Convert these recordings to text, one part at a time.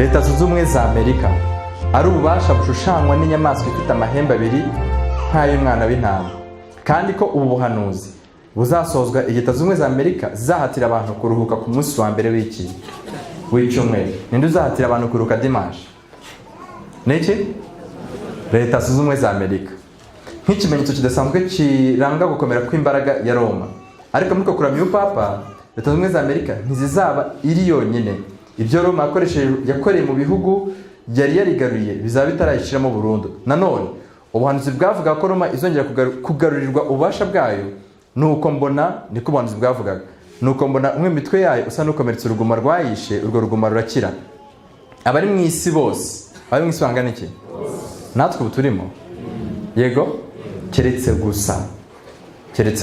Leta Zunze Ubumwe za Amerika ari ububasha bushushanywa n'inyamaswa ifite amahembe abiri nk'ay'umwana w'intama, kandi ko ubu buhanuzi buzasozwa igihe Leta Zunze Ubumwe za Amerika zizahatira abantu kuruhuka ku munsi wa mbere w'iki w'icyumweru. Ninde uzahatira abantu kuruhuka dimanche? Ni iki? Leta Zunze Ubumwe za Amerika, nk'ikimenyetso kidasanzwe kiranga gukomera kw'imbaraga ya Roma. Ariko muri uko kuramya ubupapa, Leta Zunze Ubumwe za Amerika ntizizaba iri yonyine. Ibyo Roma yakoreye mu bihugu yari yarigaruriye bizaba bitarayishiramo burundu. Nanone ubuhanuzi bwavuga ko Roma izongera kugarurirwa ububasha bwayo. Nuko mbona, niko ubuhanuzi bwavugaga, nuko mbona umwe mu mitwe yayo usa n'ukomeretse uruguma rwayishe, urwo ruguma rurakira. Abari mu isi bose, abari mu isi bangana iki? Natwe ubu turimo, yego, keretse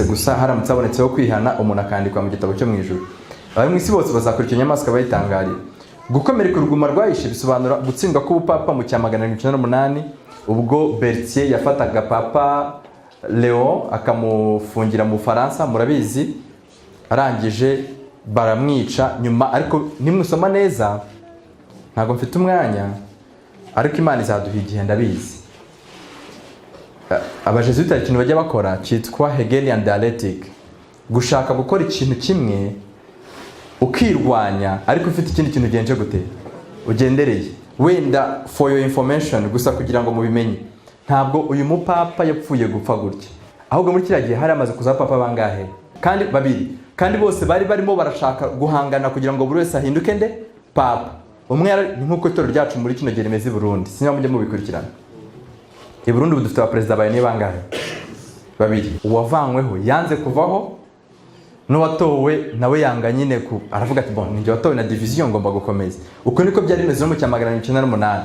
gusa haramutse habonetseho kwihana, umuntu akandikwa mu gitabo cyo mu ijuru. Abari mu isi bose bazakurikira inyamaswa bayitangarira. Gukomereka uruguma rwayishe bisobanura gutsindwa k'ubupapa mu cya 798, ubwo Berthier yafataga Papa Leo akamufungira mu Bufaransa, murabizi, arangije baramwica nyuma. Ariko nimusoma neza, ntabwo mfite umwanya, ariko Imana izaduha igihe, ndabizi. Abajesuite hari ikintu bajya bakora cyitwa Hegelian dialectic, gushaka gukora ikintu kimwe ukirwanya ariko ufite ikindi kintu ugenje gute, ugendereye. Wenda for your information gusa, kugira ngo mubimenye, ntabwo uyu mupapa yapfuye gupfa gutya, ahubwo muri kiriya gihe hari hamaze kuza papa bangahe? Kandi babiri, kandi bose bari barimo barashaka guhangana kugira ngo buri wese ahinduke nde? Papa. Umwe ni nk'uko itorero ryacu muri kino gihe rimeze i Burundi, sinaba mujye mubikurikirana. I Burundi ubu dufite abaperezida bawe ni bangahe? Babiri. Uwavanyweho yanze kuvaho, n'uwatowe nawe yanga nyine ku aravuga ati: "Bon, ninjye watowe na division, ngomba gukomeza." Uko niko byari bimeze no mu cya 998.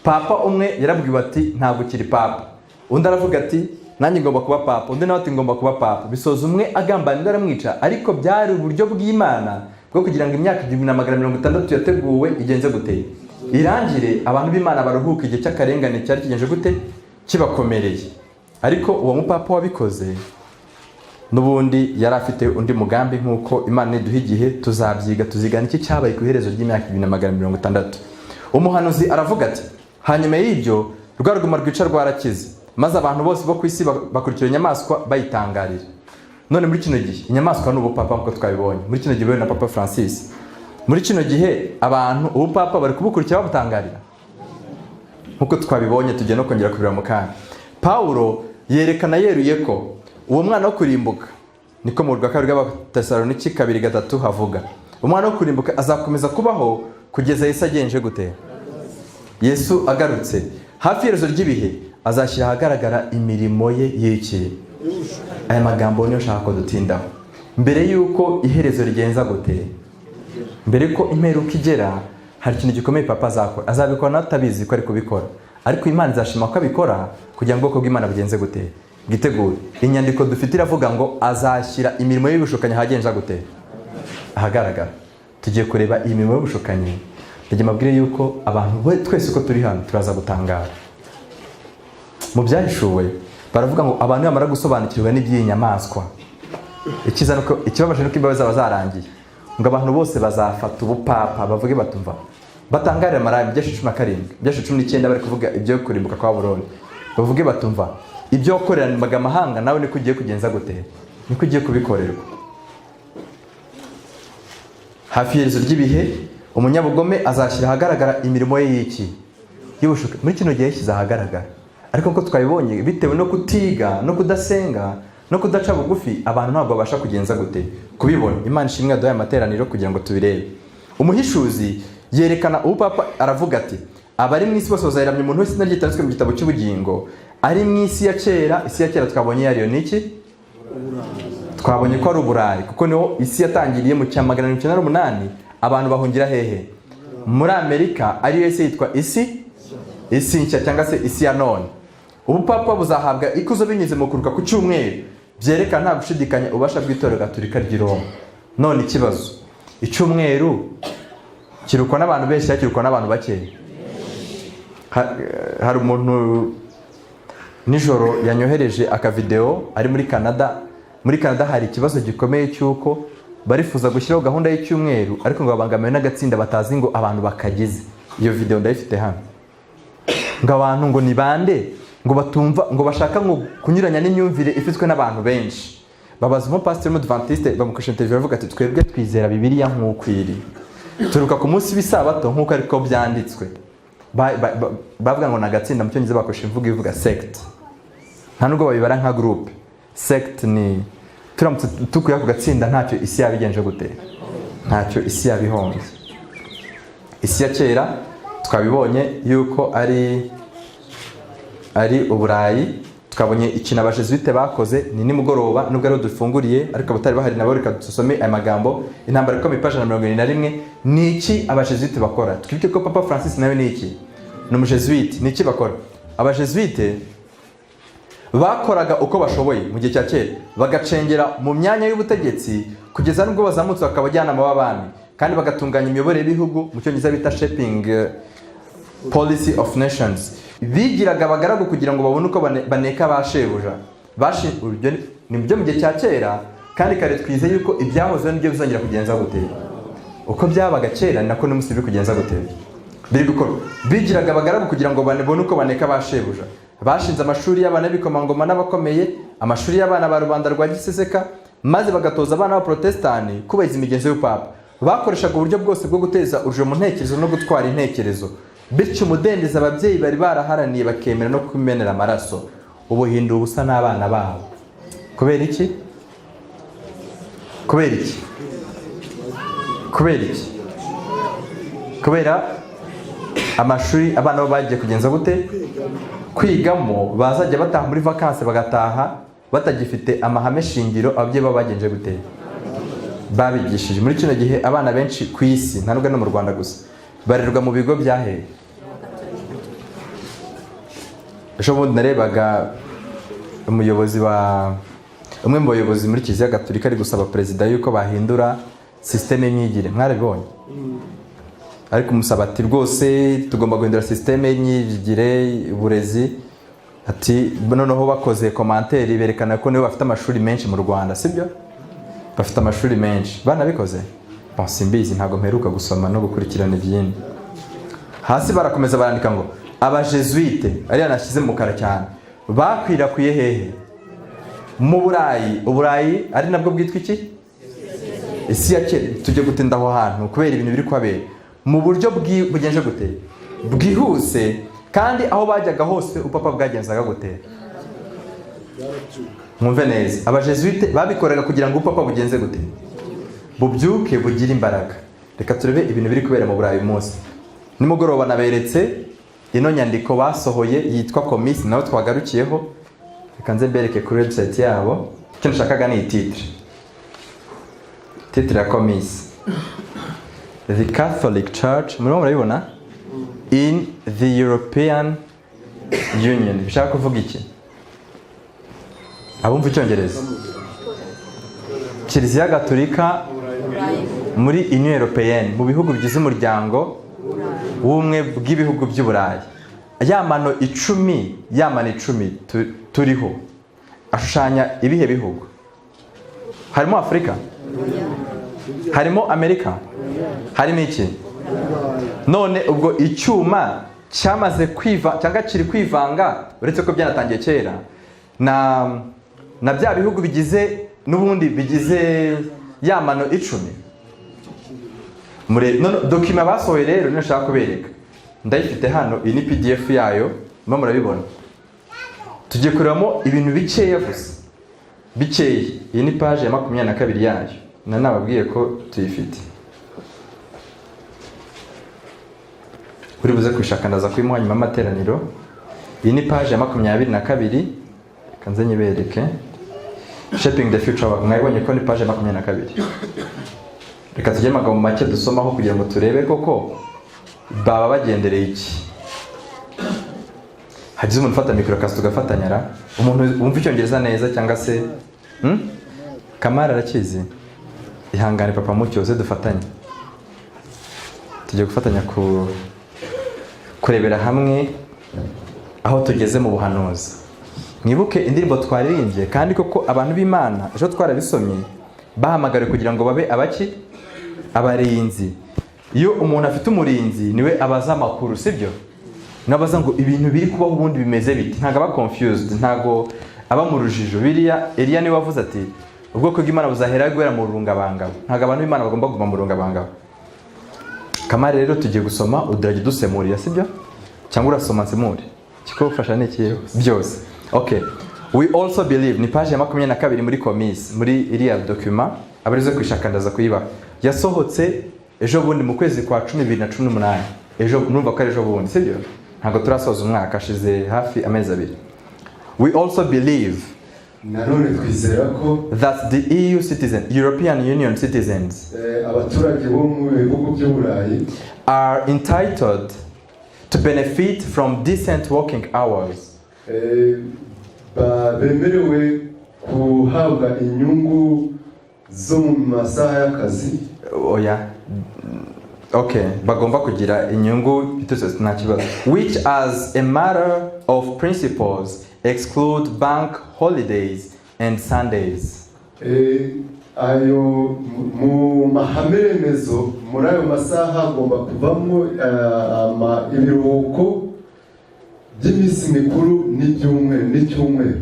Papa umwe yarabwiwe ati: "Ntabwo ukiri papa." Undi aravuga ati: "Nanjye ngomba kuba papa." Undi nawe ati: "Ngomba kuba papa." Bisoza umwe agambana undi aramwica, ariko byari uburyo bw'Imana bwo kugira ngo imyaka 1160 yateguwe igenze gute? Irangire, abantu b'Imana baruhuka igihe cy'akarengane cyari kigenje gute? Kibakomereye. Ariko uwo mupapa wabikoze n'ubundi yari afite undi mugambi, nk'uko Imana iduha igihe tuzabyiga, tuzigana iki cyabaye ku iherezo ry'imyaka 1160. Umuhanuzi aravuga ati: "Hanyuma y'ibyo rwa ruguma rwica rwarakize, maze abantu bose bo ku isi bakurikira inyamaswa bayitangarira." None muri kino gihe inyamaswa ni ubupapa, nk'uko twabibonye. Muri kino gihe na Papa Francis, muri kino gihe abantu ubupapa bari kubukurikira babutangarira, nk'uko twabibonye, tugiye no kongera kubireba mu kanya. Pawulo yerekana yeruye ko uwo mwana wo kurimbuka, niko mu rwa kabiri rw'Abatesaloniki 2:3 havuga, umwana wo kurimbuka azakomeza kubaho kugeza Yesu agenje gute? Yesu agarutse. Hafi y'iherezo ry'ibihe azashyira ahagaragara imirimo ye y'iki? Aya magambo niyo nshaka ko dutindaho. Mbere y'uko iherezo rigenza gute? Mbere ko imperuka igera, hari ikintu gikomeye papa azakora. Azabikora nawe atabizi ko ari kubikora, ariko Imana izashima ko abikora kugira ngo ubwoko bw'Imana bugenze gute? Bwitegure. Inyandiko dufite iravuga ngo azashyira imirimo y'ubushukanyi ahagenza gute? Ahagaragara. Tugiye kureba iyi mirimo y'ubushukanyi. Ndagira mbabwire yuko abantu twese uko turi hano turaza gutangara. Mu Byahishuwe baravuga ngo abantu bamara gusobanukirwa n'iby'iyi nyamaswa, ikiza nuko, ikibabaje nuko imbabazi zaba zarangiye, ngo abantu bose bazafata ubupapa bavuge batumva, batangarire maraya. Ibyashe 17, ibyashe 19, bari kuvuga ibyo kurimbuka kwa Babuloni, bavuge batumva: "Ibyo wakoreraga amahanga nawe niko ugiye kugenza gute? Niko ugiye kubikorerwa." Hafi y'iherezo ry'ibihe umunyabugome azashyira ahagaragara imirimo ye y'iki? Y'ubushukanyi. Muri kino gihe yashyize ahagaragara, ariko nk'uko twabibonye, bitewe no kutiga no kudasenga no kudaca bugufi, abantu ntabwo babasha kugenza gute? Kubibona. Imana ishimwe yaduhaye amateraniro kugira ngo tubirebe. Umuhishuzi yerekana ubupapa, aravuga ati: "Abari mu isi bose bazayiramya, umuntu wese izina rye ritanditswe mu gitabo cy'ubugingo, ari mu isi ya kera." Isi ya kera twabonye yariyo ni iki? Twabonye ko ari Uburayi, kuko niho isi yatangiriye mu cya 998. Abantu bahungira hehe? Muri Amerika, ariyo isi yitwa isi nshya cyangwa se isi ya none. Ubupapa buzahabwa ikuzo binyuze mu kuruka ku cyumweru, byerekana nta gushidikanya ububasha bw'itorero gatolika ry'i Roma. None ikibazo, icyumweru kirukwa n'abantu benshi cyangwa kirukwa n'abantu bakeya? Hari umuntu nijoro yanyohereje akavideo ari muri Canada. Muri Canada hari ikibazo gikomeye cy'uko barifuza gushyiraho gahunda y'icyumweru, ariko ngo babangamiwe n'agatsinda batazi ngo abantu bakagize. Iyo video ndayifite hano. Ngo abantu ngo ni bande ngo batumva, ngo bashaka ngo kunyuranya n'imyumvire ifitwe n'abantu benshi. Babaza umupasiteri w'Umudventiste, bamukoresha interview, bavuga ati: "Twebwe twizera Bibiliya nk'uko iri, turuka ku munsi w'Isabato nk'uko ariko byanditswe." Bavuga ngo ni agatsinda. Mu Cyongereza bakoresha imvugo ivuga sect, nta nubwo babibara nka groupe. Sect ni turamutse tukuye ako gatsinda, ntacyo isi yaba igenje gute? Ntacyo isi yaba ihombye. Isi ya kera twabibonye yuko ari Uburayi. Twabonye ikintu Abajesuite bakoze. Ni nimugoroba, nubwo ariho dufunguriye, ariko abatari bahari nabo reka dusome aya magambo. Intambara Ikomeye, ipaji 71. Ni iki Abajesuite bakora? Twibuke ko Papa Francis nawe ni iki? Ni Umujesuite. Ni iki bakora Abajesuite? Bakoraga uko bashoboye mu gihe cya kera, bagacengera mu myanya y'ubutegetsi kugeza n'ubwo bazamutse bakaba abajyanama b'abami, kandi bagatunganya imiyoborere y'ibihugu, mu Cyongereza bita shaping policy of nations. Bigiraga abagaragu kugira ngo babone uko baneka ba shebuja. Urugero ni byo mu gihe cya kera. Kandi kare twize yuko ibyahozeho nibyo bizongera kugenza gute? Uko byabaga kera ni nako n'umunsi biri kugenza gute? Biri gukorwa. Bigiraga abagaragu kugira ngo babone uko baneka ba shebuja. Bashinze amashuri y'abana b'ibikomangoma n'abakomeye, amashuri y'abana ba rubanda rwa giseseka, maze bagatoza abana b'Abaprotestani kubahiriza imigenzo y'upapa. Bakoreshaga uburyo bwose bwo guteza urujijo mu ntekerezo no gutwara intekerezo, bityo umudendezo ababyeyi bari baraharaniye bakemera no kumenera amaraso ubuhindu ubusa n'abana babo. Kubera iki? Kubera iki? Kubera iki? Kubera amashuri abana bo bagiye kugenza gute? Kwigamo. Bazajya bataha muri vacances, bagataha batagifite amahame shingiro ababyeyi babo bagenje gute? Babigishije. Muri kino gihe abana benshi ku isi, nta nubwo no mu Rwanda gusa, barerwa mu bigo byaheye. Ejo bundi narebaga umuyobozi wa umwe mu bayobozi muri Kiliziya Gatolika ari gusaba perezida yuko bahindura système y'imyigire. Mwarabibonye? Ariko umusaba ati: "Rwose tugomba guhindura système y'imyigire, uburezi." Ati noneho bakoze commentaire berekana ko nibo bafite amashuri menshi mu Rwanda. Sibyo? Bafite amashuri menshi, banabikoze. Bon, simbizi, ntabwo mperuka gusoma no gukurikirana ibyindi. Hasi barakomeza barandika ngo Abajesuite, ariya nashyize mu mukara cyane, bakwirakwiye hehe? Mu Burayi. Uburayi ari nabwo bwitwa iki? Isi ya kera. Tujye gutinda aho hantu kubera ibintu biri kuhabera mu buryo bugenje gute? Bwihuse. Kandi aho bajyaga hose upapa bwagenzaga gute? Mwumve neza, Abajesuite babikoraga kugira ngo upapa bugenze gute? Bubyuke, bugire imbaraga. Reka turebe ibintu biri kubera mu Burayi uyu munsi. Nimugoroba naberetse ino nyandiko basohoye yitwa Commissi, nawe twagarukiyeho. Reka nze mbereke kuri website yabo. Icyo nashakaga ni titre, titre ya Commissi: "The Catholic Church", murimo murabibona, "in the European Union". Bishaka kuvuga iki? Abumva Icyongereza, Kiliziya Gatolika muri Union Européenne, mu bihugu bigize Umuryango w'Ubumwe bw'Ibihugu by'Uburayi. Ya mano 10, ya mano 10 turiho ashushanya ibihe bihugu? Harimo Afurika, harimo Amerika, harimo iki? None ubwo icyuma cyamaze kwiva cyangwa kiri kwivanga, uretse ko byanatangiye kera, na bya bihugu bigize n'ubundi bigize ya mano 10. None document basohoye rero niyo nshaka kubereka, ndayifite hano. Iyi ni PDF yayo, murimo murabibona. Tugiye kurebamo ibintu bikeya gusa, bikeya. Iyi ni page ya 22 yayo, na nababwiye ko tuyifite. Uri buze kwishaka ndaza kuyimuha nyuma y'amateraniro. Iyi ni page ya 22. Reka nze nyibereke. Shaping the Future Work, mwabibonye ko ni page ya 22. Reka tujye amagambo make dusomaho kugira ngo turebe koko baba bagendereye iki. Hagize umuntu ufata mikoro kasi tugafatanya ra, umuntu wumva Icyongereza neza cyangwa se, Kamara arakizi. Ihangane papa mucyoze, dufatanye. Tugiye gufatanya ku kurebera hamwe aho tugeze mu buhanuzi. Mwibuke indirimbo twaririmbye. Kandi koko abantu b'Imana, ejo twarabisomye, bahamagariwe kugira ngo babe abaki? Abarinzi. Iyo umuntu afite umurinzi, niwe abaza amakuru, sibyo? Nabaza ngo ibintu biri kubaho ubundi bimeze biti? Ntabwo aba confused, ntabwo aba mu rujijo. Biriya Eliya niwe wavuze ati: "Ubwoko bw'Imana buzahera guhera mu rungabangabo." Ntabwo abantu b'Imana bagomba kuguma mu rungabangabo. Kamari, rero tugiye gusoma, udrajya udusemurira, sibyo? Cyangwa urasoma nsemure? Kikufasha ni iki byose. Okay, "We also believe" ni page ya 22 muri commis, muri iriya document. Abarize kwishaka ndaza kuyibaha. Yasohotse ejo bundi mu kwezi kwa 10 2018. Ejo, murumva ko ari ejo bundi, sibyo? Ntabwo turasoza umwaka, hashize hafi amezi 2. "We also believe" Nanone twizera ko "that the EU citizen, European Union citizens" abaturage bo mu bihugu by'Uburayi "are entitled to benefit from decent working hours" bemerewe guhabwa inyungu zo mu masaha y'akazi. Oya, okay, bagomba kugira inyungu biturutse, nta kibazo. "Which as a matter of principles exclude bank holidays and Sundays." Ayo mu mahame remezo, muri ayo masaha hagomba kuvamo ibiruhuko by'iminsi mikuru n'ibyumweru n'icyumweru.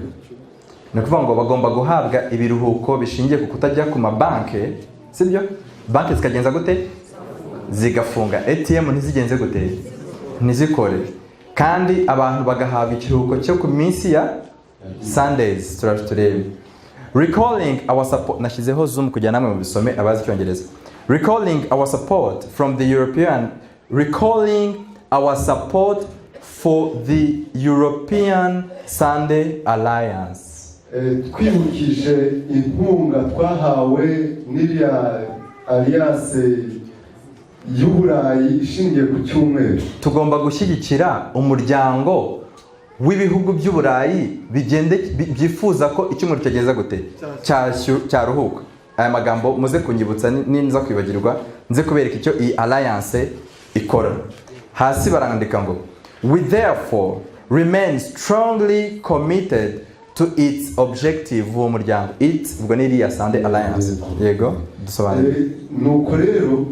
Ni ukuvuga ngo bagomba guhabwa ibiruhuko bishingiye ku kutajya ku mabanki, sibyo? Banki zikagenza gute? Zigafunga. ATM ntizigenze gute? Ntizikore. Kandi abantu bagahabwa ikiruhuko cyo ku minsi ya Sundays. Turaje turebe. "Recalling our support", nashyizeho zoom kugira namwe mubisome abazi Icyongereza. "Recalling our support from the European, recalling our support for the European Sunday Alliance." Twibukije inkunga twahawe n'iriya alliance y'Uburayi ishingiye ku cyumweru. Tugomba gushyigikira umuryango w'ibihugu by'Uburayi bigende byifuza ko icyumweru cyageza gute? Cyaruhuka. Aya magambo muze kunyibutsa ninza kwibagirwa, nze kubereka icyo iyi alliance ikora. Hasi barandika ngo: "We therefore remain strongly committed to its objective." Uwo muryango, "its", ubwo ni iriya Sunday Alliance. Yego, dusobanure. Nuko rero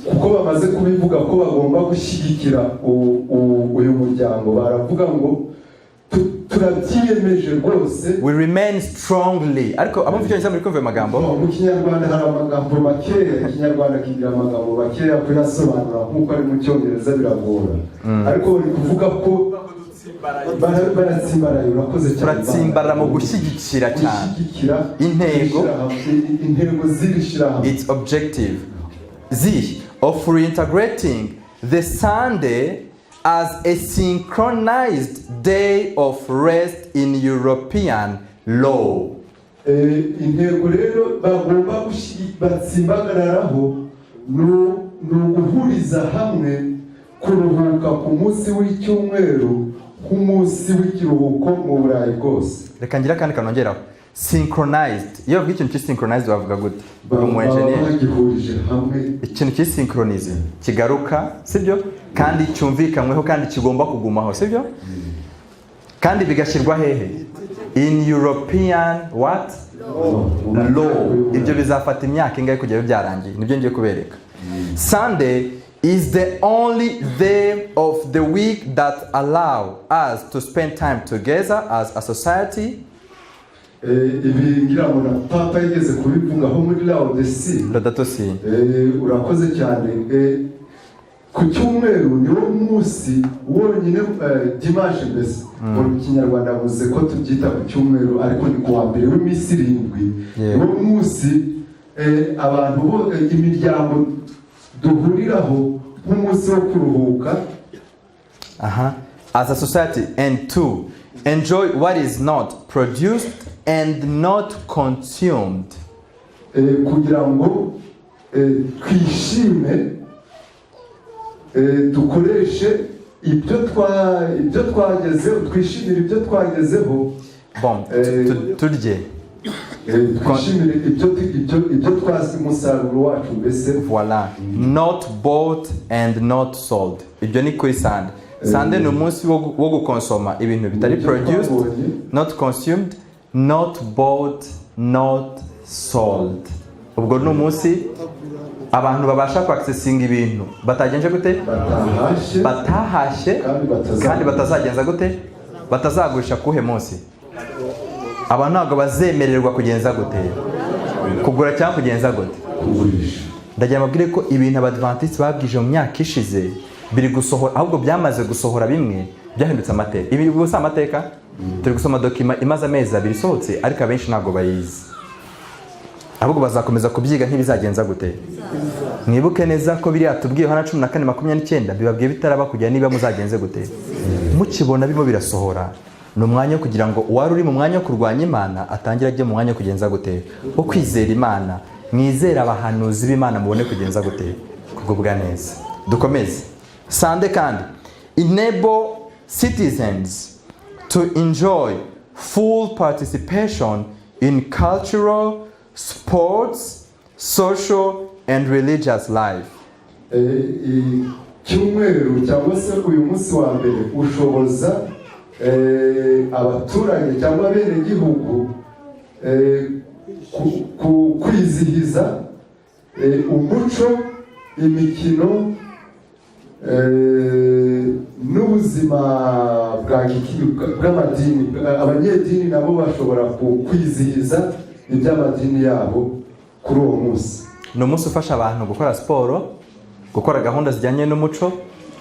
kuko bamaze kubivuga ko bagomba gushyigikira uyu muryango, baravuga ngo turabyiyemeje rwose. "We remain strongly", ariko abumva Icyongereza muri kumva ayo magambo? Mu Kinyarwanda hari amagambo makeya, Ikinyarwanda kigira amagambo makeya, kuyasobanura nk'uko ari mu Cyongereza biragora, ariko bari kuvuga ko baratsimbaraye. Urakoze cyane. Turatsimbarara mu gushyigikira cyane gushyigikira intego. Intego z'iri shyirahamwe. Its objective Z of reintegrating the Sunday as a synchronized day of rest in European law. Intego rero bagomba batsimbagararaho ni uguhuriza hamwe kuruhuka ku munsi w'icyumweru nk'umunsi w'ikiruhuko mu Burayi bwose. Reka ngire akandi kanongeraho. Synchronized, iyo bavuga ikintu cy'synchronized bavuga gute? Uri umu Baba engineer. bagihurije hamwe. Ikintu cy'synchronize kigaruka, sibyo? Kandi cyumvikanyweho kandi kigomba kugumaho, sibyo? Kandi bigashyirwa hehe? In European what? Law. Ibyo bizafata imyaka ingahe kugera byarangiye? Nibyo ngiye kubereka. "Sunday is the only day of the week that allow us to spend time together as a society." Ibi ngira ngo na Papa yigeze kubivugaho muri Laudato Si. Laudato Si. Urakoze cyane. Ku cyumweru niwo munsi wonyine, dimanche mbese mu Kinyarwanda avuze ko tubyita ku cyumweru, ariko ni ku wa mbere w'iminsi 7. Niwo munsi abantu bo imiryango duhuriraho nk'umunsi wo kuruhuka. Aha. "As a society and to enjoy what is not produced and not consumed." Kugira ngo twishime, dukoreshe ibyo twagezeho, twishimire ibyo twagezeho. Bon, turye. Twishimire ibyo twasi, umusaruro wacu mbese. Voilà. "Not bought and not sold." Ibyo ni kuri Sunday. Sunday ni umunsi wo gukonsoma ibintu bitari Ibyo produced, twabonye. not consumed, not bought, not sold. Ubwo ni umunsi abantu babasha kwaccessinga ibintu batagenje gute? Batahashye. Batahashye. Kandi batazagurisha. Kandi batazagenza gute? Batazagurisha. Kuhe munsi abantu ntabwo bazemererwa kugenza gute? Kugura cyangwa kugenza gute? Kugurisha. Ndagira mbabwire ko ibintu Abadventiste babwije mu myaka ishize biri gusohora, ahubwo byamaze gusohora, bimwe byahindutse amateka. Ibi gusa amateka turi gusoma, document imaze amezi 2 isohotse, ariko abenshi ntabwo bayizi, ahubwo bazakomeza kubyiga ntibizagenza gute? Mwibuke neza ko biriya tubwiye Yohana 14:29 bibabwiye bitaraba, kugira niba muzagenze gute? Mukibona birimo birasohora, ni umwanya wo kugira ngo uwari uri mu mwanya wo kurwanya Imana atangire ajye mu mwanya wo kugenza gute? Wo kwizera Imana. Mwizere abahanuzi b'Imana, mubone kugenza gute? Kugubwa neza. Dukomeze. Sunday kandi enable citizens to enjoy full participation in cultural, sports, social and religious life. Icyumweru cyangwa se uyu munsi wa mbere ushoboza abaturage cyangwa abenegihugu kwizihiza umuco, imikino n'ubuzima bwa bw'amadini. Abanyedini nabo bashobora kwizihiza iby'amadini yabo kuri uwo munsi. Ni umunsi ufasha abantu gukora siporo, gukora gahunda zijyanye n'umuco,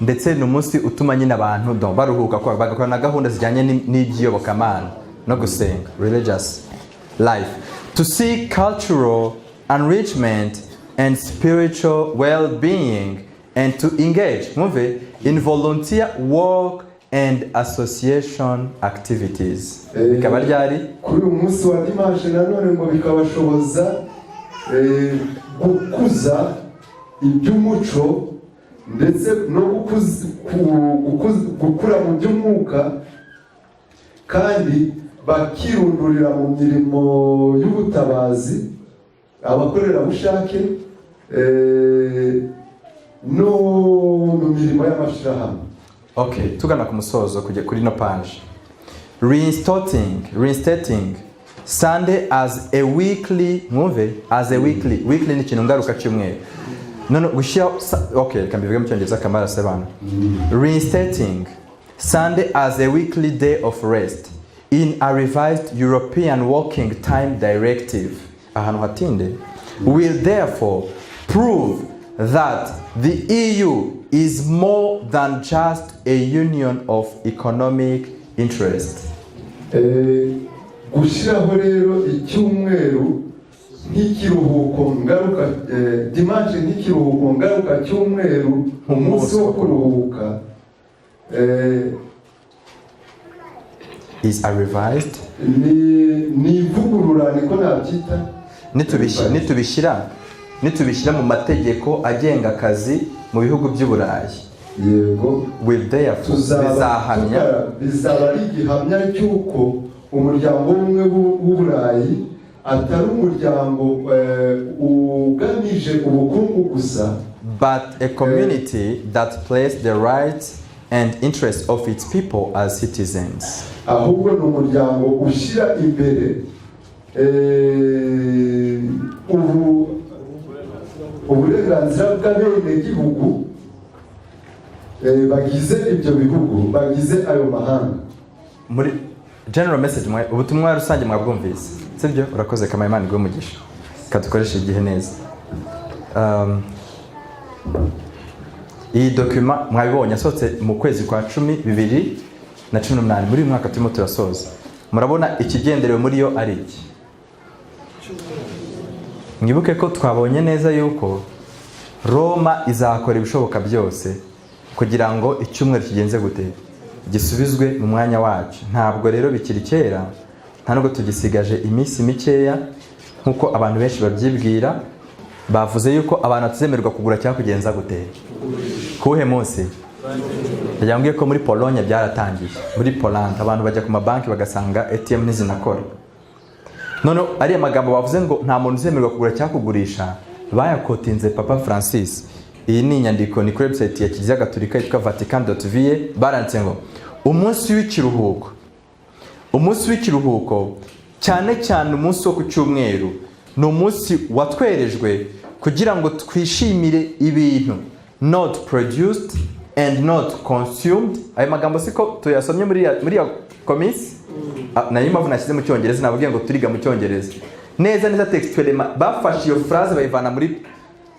ndetse ni umunsi utuma nyine abantu baruhuka, bagakora na gahunda zijyanye n'iby'iyobokamana no gusenga, religious life, to see cultural enrichment and spiritual well-being and to engage, mwumve, in volunteer work and association activities. Bikaba ryari? Kuri uyu munsi wa dimanche nanone ngo bikabashoboza gukuza iby'umuco ndetse no gukura mu by'umwuka, kandi bakirundurira mu mirimo y'ubutabazi, abakorerabushake, no mu mirimo y'amashyirahamwe. Okay, tugana ku musozo kujya kuri no page. Reinstating Sunday as a weekly, mwumve, as a weekly, weekly ni ikintu ngaruka cyumweru. None gushyira okay, reka mbivuge mu Cyongereza kamara sebana. Reinstating Sunday as a weekly day of rest in a revised European Working Time Directive, ahantu hatinde, will therefore prove that the EU is more than just a union of economic interest. Gushyiraho rero icyumweru nk'ikiruhuko ngaruka, dimanche nk'ikiruhuko ngaruka cyumweru, umunsi wo kuruhuka, Is a revised ni ivugurura, niko nabyita. Nitubishyira mu mategeko agenga akazi mu bihugu by'Uburayi, will therefore tuzaba bizahamya bizaba ari igihamya cy'uko umuryango w'ubumwe w'Uburayi atari umuryango ugamije ubukungu gusa, but a community that places the rights and interests of its people as citizens. Ahubwo ni umuryango ushyira imbere uburenganzira bw'abenegihugu bagize ibyo bihugu, bagize ayo mahanga. Muri general message, ubutumwa rusange mwabwumvise, sibyo? Urakoze kama, Imana iguhe umugisha. Kadukoreshe igihe neza. Iyi document mwabibonye, yasohotse mu kwezi kwa 10 2018, muri uyu mwaka turimo turasoza. Murabona ikigenderewe muri yo ari iki? Mwibuke ko twabonye neza yuko Roma izakora ibishoboka byose kugira ngo icyumweru kigenze gute? Gisubizwe mu mwanya wacyo. Ntabwo rero bikiri kera, nta nubwo tugisigaje iminsi mikeya nk'uko abantu benshi babyibwira. Bavuze yuko abantu batazemererwa kugura cyangwa kugenza gute? Kuwuhe munsi? Ndagira ko muri Pologne byaratangiye, muri Poland abantu bajya ku mabanki bagasanga ATM ntizinakora. None ariya magambo bavuze ngo nta muntu uzemererwa kugura cyangwa kugurisha, bayaquotinze Papa Francis. Iyi ni inyandiko, ni kuri website ya Kiliziya Gatolika yitwa vatican.va. Baranditse ngo umunsi w'ikiruhuko, cyane cyane umunsi wo ku cyumweru. Ni umunsi watwerejwe kugira ngo twishimire ibintu not produced and not consumed. Ayo magambo siko tuyasomye muri ya commissi? Ah, nayo mpamvu nashyize mu Cyongereza, nababwiye ngo turiga mu Cyongereza neza neza. Textuellement bafashe iyo phrase bayivana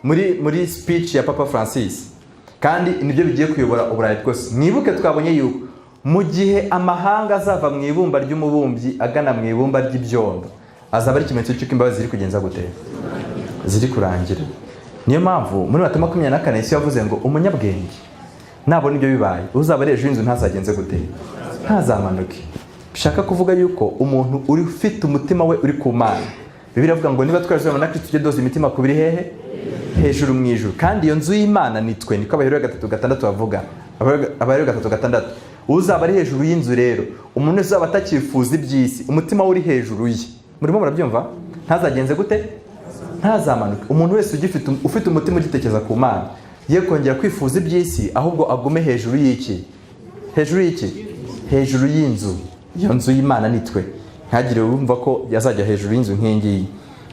muri speech ya Papa Francis, kandi nibyo bigiye kuyobora Uburayi bwose. Mwibuke twabonye yuko mu gihe amahanga azava mu ibumba ry'umubumbyi agana mu ibumba ry'ibyondo, azaba ari ikimenyetso cy'uko imbabazi ziri kugenza gute? Ziri kurangira. Niyo mpamvu muri Matayo 24 Yesu yavuze ngo umunyabwenge nabona ibyo bibaye, uzaba ari hejuru y'inzu ntazagenze gute? Ntazamanuke. Bishaka kuvuga yuko umuntu uri ufite umutima we uri ku Mana, Bibiliya iravuga ngo niba twarazibona na Kristo, tujye doza imitima kubiri hehe? Hejuru mu ijuru. Kandi iyo nzu y'Imana ni twe, niko Abaheburayo 3:6 bavuga. Abaheburayo 3:6. Uzaba ari hejuru y'inzu rero, umuntu wese uzaba atakifuza iby'isi, umutima we uri hejuru ye, murimo murabyumva, ntazagenze gute? Ntazamanuke. Umuntu wese ugifite, ufite umutima ugitekereza ku Mana, ye kongera kwifuza iby'isi, ahubwo agume hejuru y'iki? Hejuru y'iki? Hejuru y'inzu. Iyo nzu y'Imana ni twe. Ntihagire wumva ko yazajya hejuru y'inzu nk'iyi ngiyi.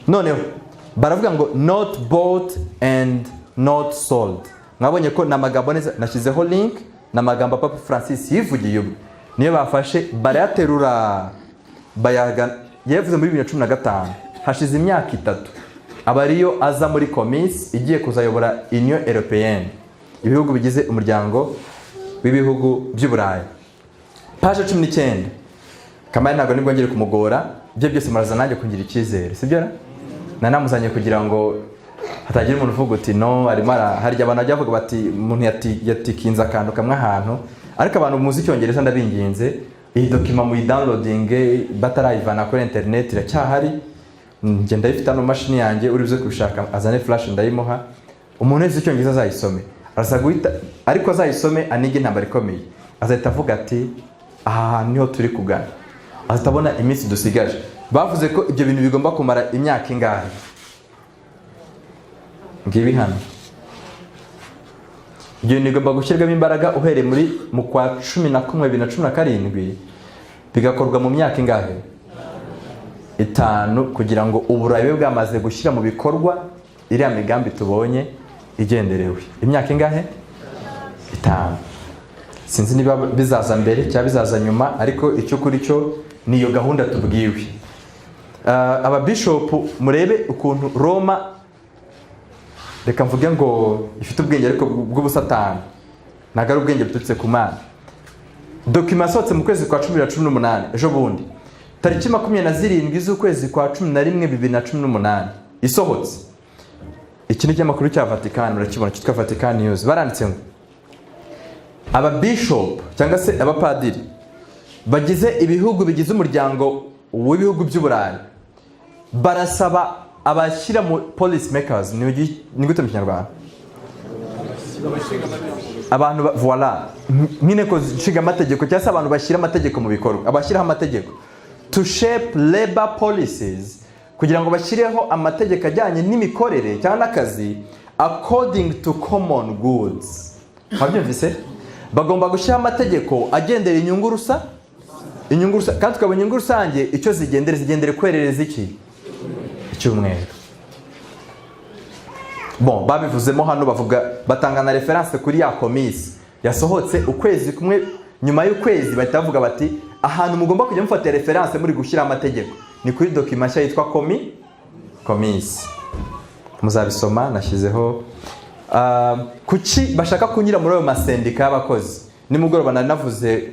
Noneho baravuga ngo not bought and not sold. Mwabonye ko ni amagambo neza, nashyizeho link, ni amagambo Papa Francis yivugiye ubwe, niyo bafashe barayaterura bayaga. Yavuze muri 2015, hashize imyaka 3, aba ariyo aza muri commissi igiye kuzayobora Union Européenne, ibihugu bigize umuryango w'ibihugu by'Uburayi. Page 19. Kamari ntabwo nibwo ngere kumugora, ibyo byose muraza nanjye kungira icyizere, sibyo ra? Nanamuzanye kugira ngo hatagira umuntu uvuga uti no arimo hari igihe abantu bajya bavuga bati umuntu yatikinze akantu kamwe ahantu. Ariko abantu muzi Icyongereza, ndabinginze, iyi document muyidownloadinge batarayivana kuri internet, iracyahari. Njye ndayifite hano mu mashini yanjye. Uri buze kubishaka azane flash ndayimuha. Umuntu wese Icyongereza azayisome, araza guhita, ariko azayisome anige intambara ikomeye, azahita avuga ati aha hantu niho turi kugana, azahita abona iminsi dusigaje. Bavuze ko ibyo bintu bigomba kumara imyaka ingahe? Ngibi hano, ibyo bintu bigomba gushyirwamo imbaraga uhereye muri mu kwa 11 2017, bigakorwa mu myaka ingahe? 5, kugira ngo Uburayi bube bwamaze gushyira mu bikorwa iriya migambi tubonye igenderewe. Imyaka ingahe? 5. Sinzi niba bizaza mbere cyangwa bizaza nyuma, ariko icyo kuri cyo ni iyo gahunda tubwiwe. Ababishopu, murebe ukuntu Roma, reka mvuge ngo ifite ubwenge ariko bw'ubusatani, ntabwo ari ubwenge buturutse ku Mana. Document yasohotse mu kwezi kwa 10 na 18, ejo bundi tariki 27 z'ukwezi kwa 11 2018 isohotse. Iki ni ikinyamakuru cya Vatican, murakibona, cyitwa Vatican News. Baranditse ngo ababishopu cyangwa se abapadiri bagize ibihugu bigize umuryango w'ibihugu by'Uburayi barasaba abashyira mu policy makers, ni gute mu Kinyarwanda? Abantu voilà, nk'inteko nshinga amategeko cyangwa se abantu bashyira amategeko mu bikorwa, abashyiraho amategeko, to shape labor policies, kugira ngo bashyireho amategeko ajyanye n'imikorere cyangwa n'akazi, according to common goods. Mwabyumvise? Bagomba gushyiraho amategeko agendera inyungu kandi tukabona inyungu rusange icyo zigendere, zigendere kwerereza iki? Icyumweru. Bon, babivuzemo hano, bavuga, batanga na référence kuri ya commissi yasohotse ukwezi kumwe. Nyuma y'ukwezi bahita bavuga bati ahantu mugomba kujya mufatira référence muri gushyira amategeko ni kuri document nshya yitwa commissi. Muzabisoma, nashyizeho. Kuki bashaka kunyura muri ayo masendika y'abakozi? Nimugoroba nari navuze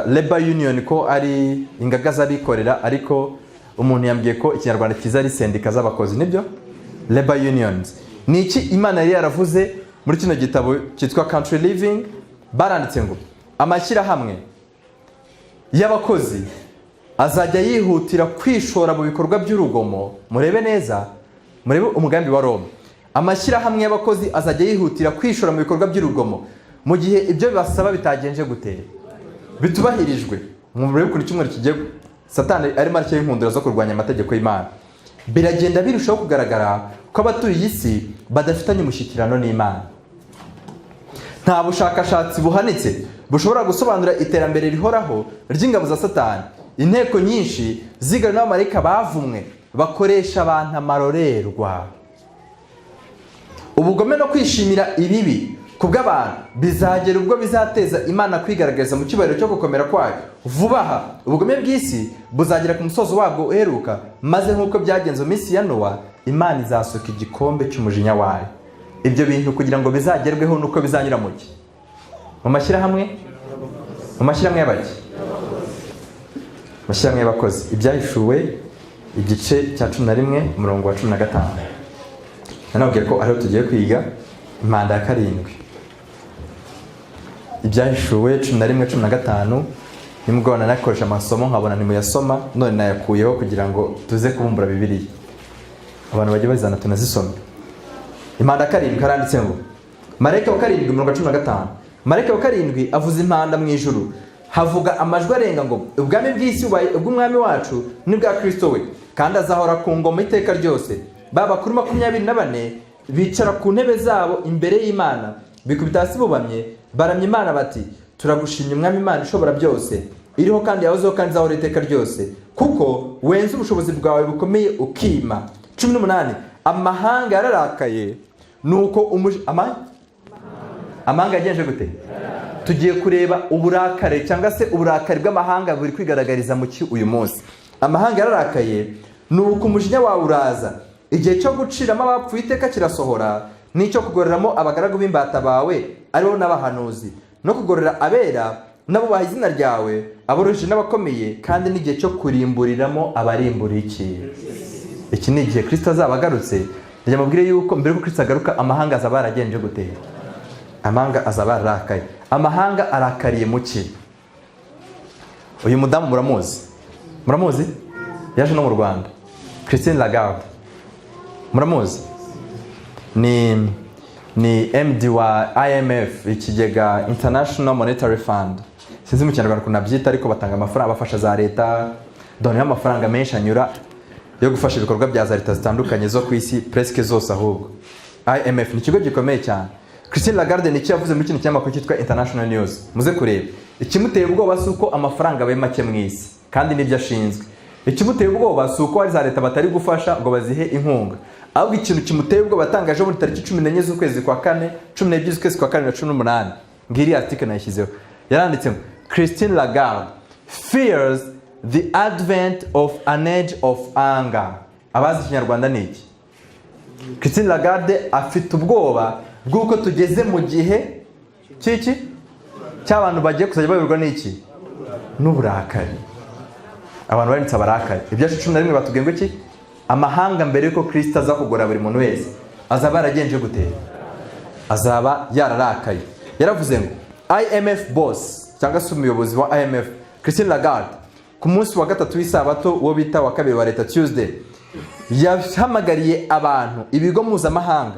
labor union ko ari ingaga z'abikorera, ariko umuntu yambwiye ko Ikinyarwanda cyiza ari sendika z'abakozi. Nibyo, labor unions. Ni iki Imana yari yaravuze muri kino gitabo cyitwa Country Living? Baranditse ngo amashyirahamwe y'abakozi azajya yihutira kwishora mu bikorwa by'urugomo. Murebe neza, murebe umugambi wa Roma. Amashyirahamwe y'abakozi azajya yihutira kwishora mu bikorwa by'urugomo mu gihe ibyo bibasaba bitagenje gute? Bitubahirijwe. Murebe ukuntu icyumweru kigiye, Satani arimo arashyiraho inkundura zo kurwanya amategeko y'Imana. Biragenda birushaho kugaragara ko abatuye iyi si badafitanye umushyikirano n'Imana. Nta bushakashatsi buhanitse bushobora gusobanura iterambere rihoraho ry'ingabo za Satani, inteko nyinshi zigana n'abamarayika bavumwe. Bakoresha abantu amarorerwa. Ubugome no kwishimira ibibi ku bw'abantu bizagera ubwo bizateza Imana kwigaragaza mu cyubahiro cyo gukomera kwayo. Vuba aha ubugome bw'isi buzagera ku musozo wabwo uheruka, maze nk'uko byagenze mu minsi ya Nowa, Imana izasuka igikombe cy'umujinya wayo. Ibyo bintu kugira ngo bizagerweho nuko bizanyura mu ki? Mu mashyirahamwe, mu mashyirahamwe y'abaki? Mashyirahamwe y'abakozi. Ibyahishuwe igice cya 11, umurongo wa 15. Nanababwiye ko ariho tugiye kwiga impanda ya karindwi. Ibyahishuwe 11 15. Nimugoroba nanakoresha amasomo nkabona ntimuyasoma, none nayakuyeho kugira ngo tuze kubumbura Bibiliya, abantu bajye bazana tunazisome. Impanda ya karindwi, haranditse ngo: marayika wa karindwi, umurongo wa 15, marayika wa karindwi avuza impanda, mu ijuru havuga amajwi arenga ngo: "Ubwami bw'isi bubaye ubw'Umwami wacu n'ubwa Kristo we, kandi azahora ku ngoma iteka ryose." Ba bakuru 24 bicara ku ntebe zabo imbere y'Imana, bikubita hasi bubamye, baramya Imana bati: "Turagushimye, Umwami Imana ishobora byose, iriho kandi yahozeho kandi izahora iteka ryose, kuko wenze ubushobozi bwawe bukomeye ukima." 18: amahanga yararakaye, nuko amahanga yagenje gute? Tugiye kureba uburakari cyangwa se uburakari bw'amahanga buri kwigaragariza mu ki uyu munsi. Amahanga yararakaye, nuko umujinya wawe uraza, igihe cyo guciramo abapfuye iteka kirasohora, n'icyo kugororamo abagaragu b'imbata bawe, aribo n'abahanuzi, no kugorora abera n'abubaha izina ryawe, aboroheje n'abakomeye, kandi n'igihe cyo kurimburiramo abarimbura iki. Iki ni igihe Kirisito azaba agarutse. Njya mubwire yuko mbere yuko Kirisito agaruka, amahanga azaba yaragenje gute? Amahanga azaba yararakaye. Amahanga arakariye mu ki? Uyu mudamu muramuzi? Muramuzi? Yaje no mu Rwanda, Christine Lagarde, muramuzi? Ni MD wa IMF, ikigega International Monetary Fund. Sinzi mu Kinyarwanda ukuntu nabyita, ariko batanga amafaranga, bafasha za leta. Dore amafaranga menshi anyura yo gufasha ibikorwa bya za leta zitandukanye zo ku isi, presque zose ahubwo. IMF ni ikigo gikomeye cyane. Christine Lagarde ni icyo yavuze muri kino kinyamakuru cyitwa International News, muze kureba. Ikimuteye ubwoba si uko amafaranga abaye make mu isi, kandi nibyo ashinzwe. Ikimuteye ubwoba si uko hari za leta batari gufasha ngo bazihe inkunga, ahubwo ikintu kimuteye ubwoba atangaje muri tariki 14 z'ukwezi kwa kane, 12 z'ukwezi kwa kane na 18, ngiri article nayishyizeho, yaranditse ngo: "Christine Lagarde fears the advent of an age of anger." Abazi Ikinyarwanda ni iki? Christine Lagarde afite ubwoba bw'uko tugeze mu gihe cy'iki? Cy'abantu bagiye kuzajya bayoborwa n'iki? N'uburakari. Abantu barindutse abarakari. Ibyacu 11 batubwiye ngo iki? Amahanga mbere y'uko Kirisito aza kugura buri muntu wese azaba yaragenje gute? Azaba yararakaye. Yaravuze ngo IMF boss, cyangwa se umuyobozi wa IMF Christine Lagarde, ku munsi wa gatatu w'isabato, uwo bita wa kabiri wa leta, Tuesday, yahamagariye abantu, ibigo mpuzamahanga,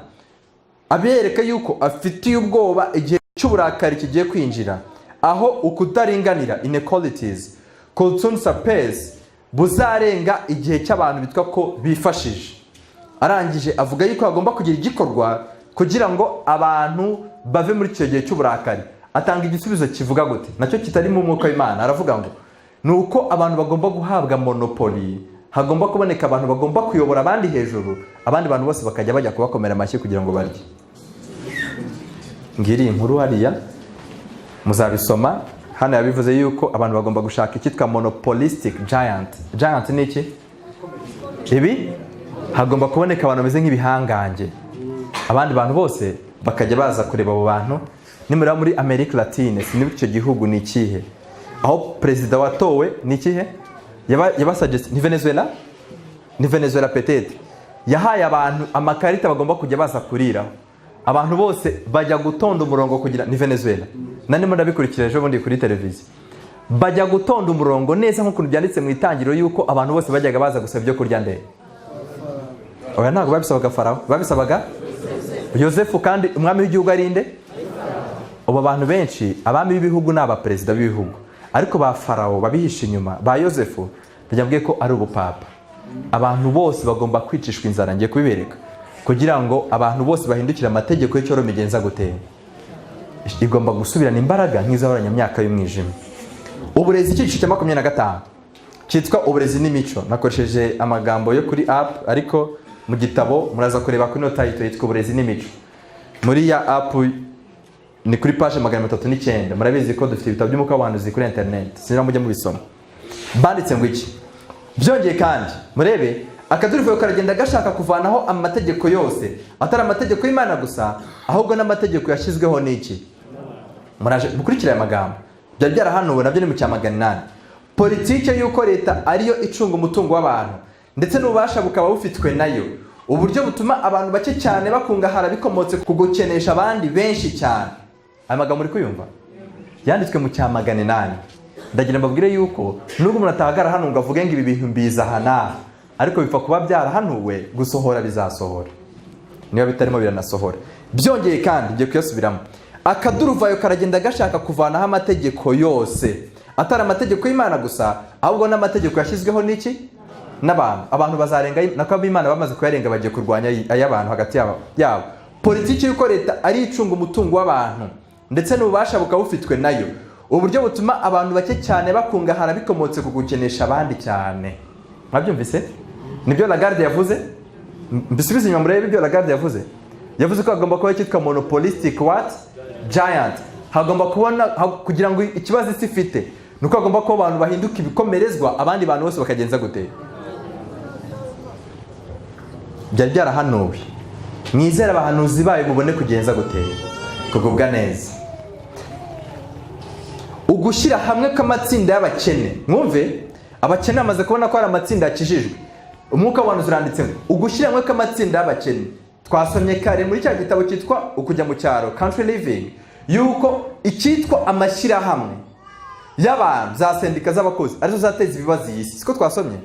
abereka yuko afitiye ubwoba igihe cy'uburakari kigiye kwinjira, aho ukutaringanira, inequalities, could soon surpass, buzarenga igihe cy'abantu bitwa ko bifashije. Arangije avuga yuko hagomba kugira igikorwa kugira ngo abantu bave muri icyo gihe cy'uburakari. Atanga igisubizo kivuga gute? Nacyo kitarimo umwuka w'Imana. Aravuga ngo ni uko abantu bagomba guhabwa monopoly, hagomba kuboneka abantu bagomba kuyobora abandi hejuru, abandi bantu bose bakajya bajya kubakomera amashyi kugira ngo barye. Ngiri inkuru hariya, muzabisoma. Hano yabivuze yuko abantu bagomba gushaka icyitwa monopolistic giant. Giant ni iki? Ibi hagomba kuboneka abantu bameze nk'ibihangange, abandi bantu bose bakajya baza kureba abo bantu. Nimureba muri Amerika Latine, sinibuka icyo gihugu ni ikihe, aho perezida watowe ni ikihe, yabasabye, ni Venezuela, ni Venezuela peut-être, yahaye abantu amakarita bagomba kujya baza kuriraho. Abantu bose bajya gutonda umurongo kugira, ni Venezuela, nandimo ndabikurikira ejo bundi kuri televiziyo, bajya gutonda umurongo neza nk'ukuntu byanditse mu Itangiriro yuko abantu bose bajyaga baza gusaba ibyo kurya. Ndebe, oya, ntabwo babisabaga Farawo, babisabaga Yosefu. Kandi umwami w'igihugu ari nde? Ubu abantu benshi, abami b'ibihugu ni abaperezida b'ibihugu, ariko ba Farawo babihishe inyuma ba Yosefu. Ndajya ko ari ubupapa. Abantu bose bagomba kwicishwa inzara, ngiye kubibereka, kugira ngo abantu bose bahindukire amategeko y'icyo Roma igenza gutera. Igomba gusubirana imbaraga nk'izahoranye myaka y'umwijima. Uburezi, icyiciro cya 25. Cyitwa Uburezi n'Imico. Nakoresheje amagambo yo kuri app, ariko mu gitabo muraza kureba kuri ino title yitwa Uburezi n'Imico. Muri ya app ni kuri page 309. Murabizi ko dufite ibitabo by'umwuka w'ubuhanuzi kuri internet, sinzi mujye mubisoma. Banditse ngo iki? Byongeye kandi, murebe, akaduruvayo karagenda gashaka kuvanaho amategeko yose, atari amategeko y'Imana gusa, ahubwo n'amategeko yashyizweho n'iki? Muraje mukurikire aya magambo. Byari byarahanuwe nabyo, ni mu cya 800. Politike y'uko leta ariyo icunga umutungo w'abantu, ndetse n'ububasha bukaba bufitwe nayo, uburyo butuma abantu bake cyane bakungahara bikomotse ku gukenesha abandi benshi cyane. Aya magambo muri kuyumva yanditswe mu cya 800. Ndagira mbabwire yuko nubwo umuntu atahagara hano ngo avuge ngo ibi bintu mbiza aha n'aha, ariko bipfa kuba byarahanuwe, gusohora bizasohora, niba bitarimo biranasohora. Byongeye kandi, ngiye kuyasubiramo: akaduruvayo karagenda gashaka kuvanaho amategeko yose, atari amategeko y'Imana gusa, ahubwo n'amategeko yashyizweho n'iki? N'abantu. Abantu bazarenga, nako ab'Imana bamaze kuyarenga, bagiye kurwanya ay'abantu hagati yabo. Politiki y'uko leta ari icunga umutungo w'abantu, ndetse n'ububasha bukaba bufitwe nayo, uburyo butuma abantu bake cyane bakungahara bikomotse ku gukenesha abandi cyane. Mwabyumvise? Nibyo Lagarde yavuze. Mbisubize inyuma murebe ibyo Lagarde yavuze. Yavuze ko hagomba kuba icyitwa monopolistic what? Giant. Hagomba kubona kugira ngo ikibazo isi ifite ni uko hagomba kuba abantu bahinduka ibikomerezwa, abandi bantu bose bakagenza gute? Byari byarahanuwe. Mwizere abahanuzi bayo, mubone kugenza gute? Kugubwa neza. Ugushyira hamwe kw'amatsinda y'abakene. Mwumve, abakene bamaze kubona ko hari amatsinda yakijijwe. Umwuka w'ubuhanuzi uranditse ngo ugushyira hamwe kw'amatsinda y'abakene. Twasomye kare muri cya gitabo cyitwa Ukujya mu Cyaro, Country Living, yuko icyitwa amashyirahamwe y'abantu, za sendika z'abakozi, arizo zateza ibibazo iyi si. Siko twasomye?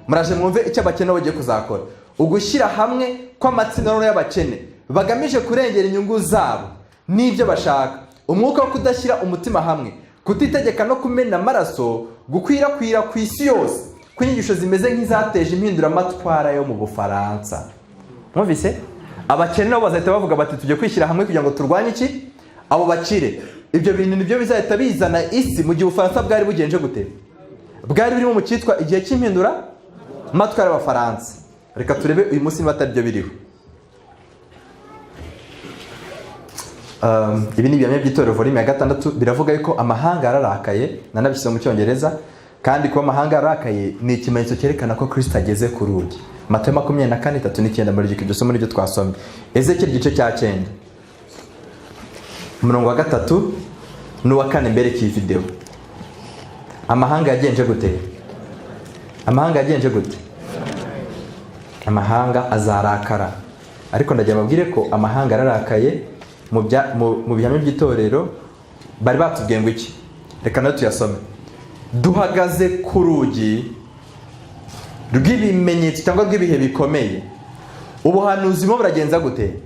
Muraje mwumve icyo abakene bagiye kuzakora. Ugushyira hamwe kw'amatsinda noneho y'abakene bagamije kurengera inyungu zabo n'ibyo bashaka, umwuka wo kudashyira umutima hamwe, kutitegeka no kumena amaraso gukwirakwira ku isi yose kw'inyigisho zimeze nk'izateje impinduramatwara yo mu Bufaransa. Mwumvise? Abakene nabo bazahita bavuga bati: "Tujye kwishyira hamwe kugira ngo turwanye iki? Abo bakire." Ibyo bintu nibyo bizahita bizana isi mu gihe Ubufaransa bwari bugenje gute? Bwari burimo mu cyitwa igihe cy'impindura matwara y'Abafaransa. Reka turebe uyu munsi niba atari byo biriho. Ibi ni Ibihamya by'Itorero, volume ya 6. Biravuga yuko amahanga yararakaye. Nanabishyize mu Cyongereza. Kandi kuba amahanga yararakaye ni ikimenyetso cyerekana ko Kristo ageze ku rugi. Matayo 24:39. Muri iryo somo niryo twasomye. Ezekiyeli igice cya 9, umurongo wa 3 n'uwa 4. Mbere y'iyi videwo, amahanga yagenje gute? Amahanga yagenje gute? Amahanga azarakara. Ariko ndagira mbabwire ko amahanga yararakaye. Mu Bihamya by'Itorero bari batubwiye ngo iki? Reka nayo tuyasome. Duhagaze ku rugi rw'ibimenyetso cyangwa rw'ibihe bikomeye. Ubuhanuzi burimo buragenza gute?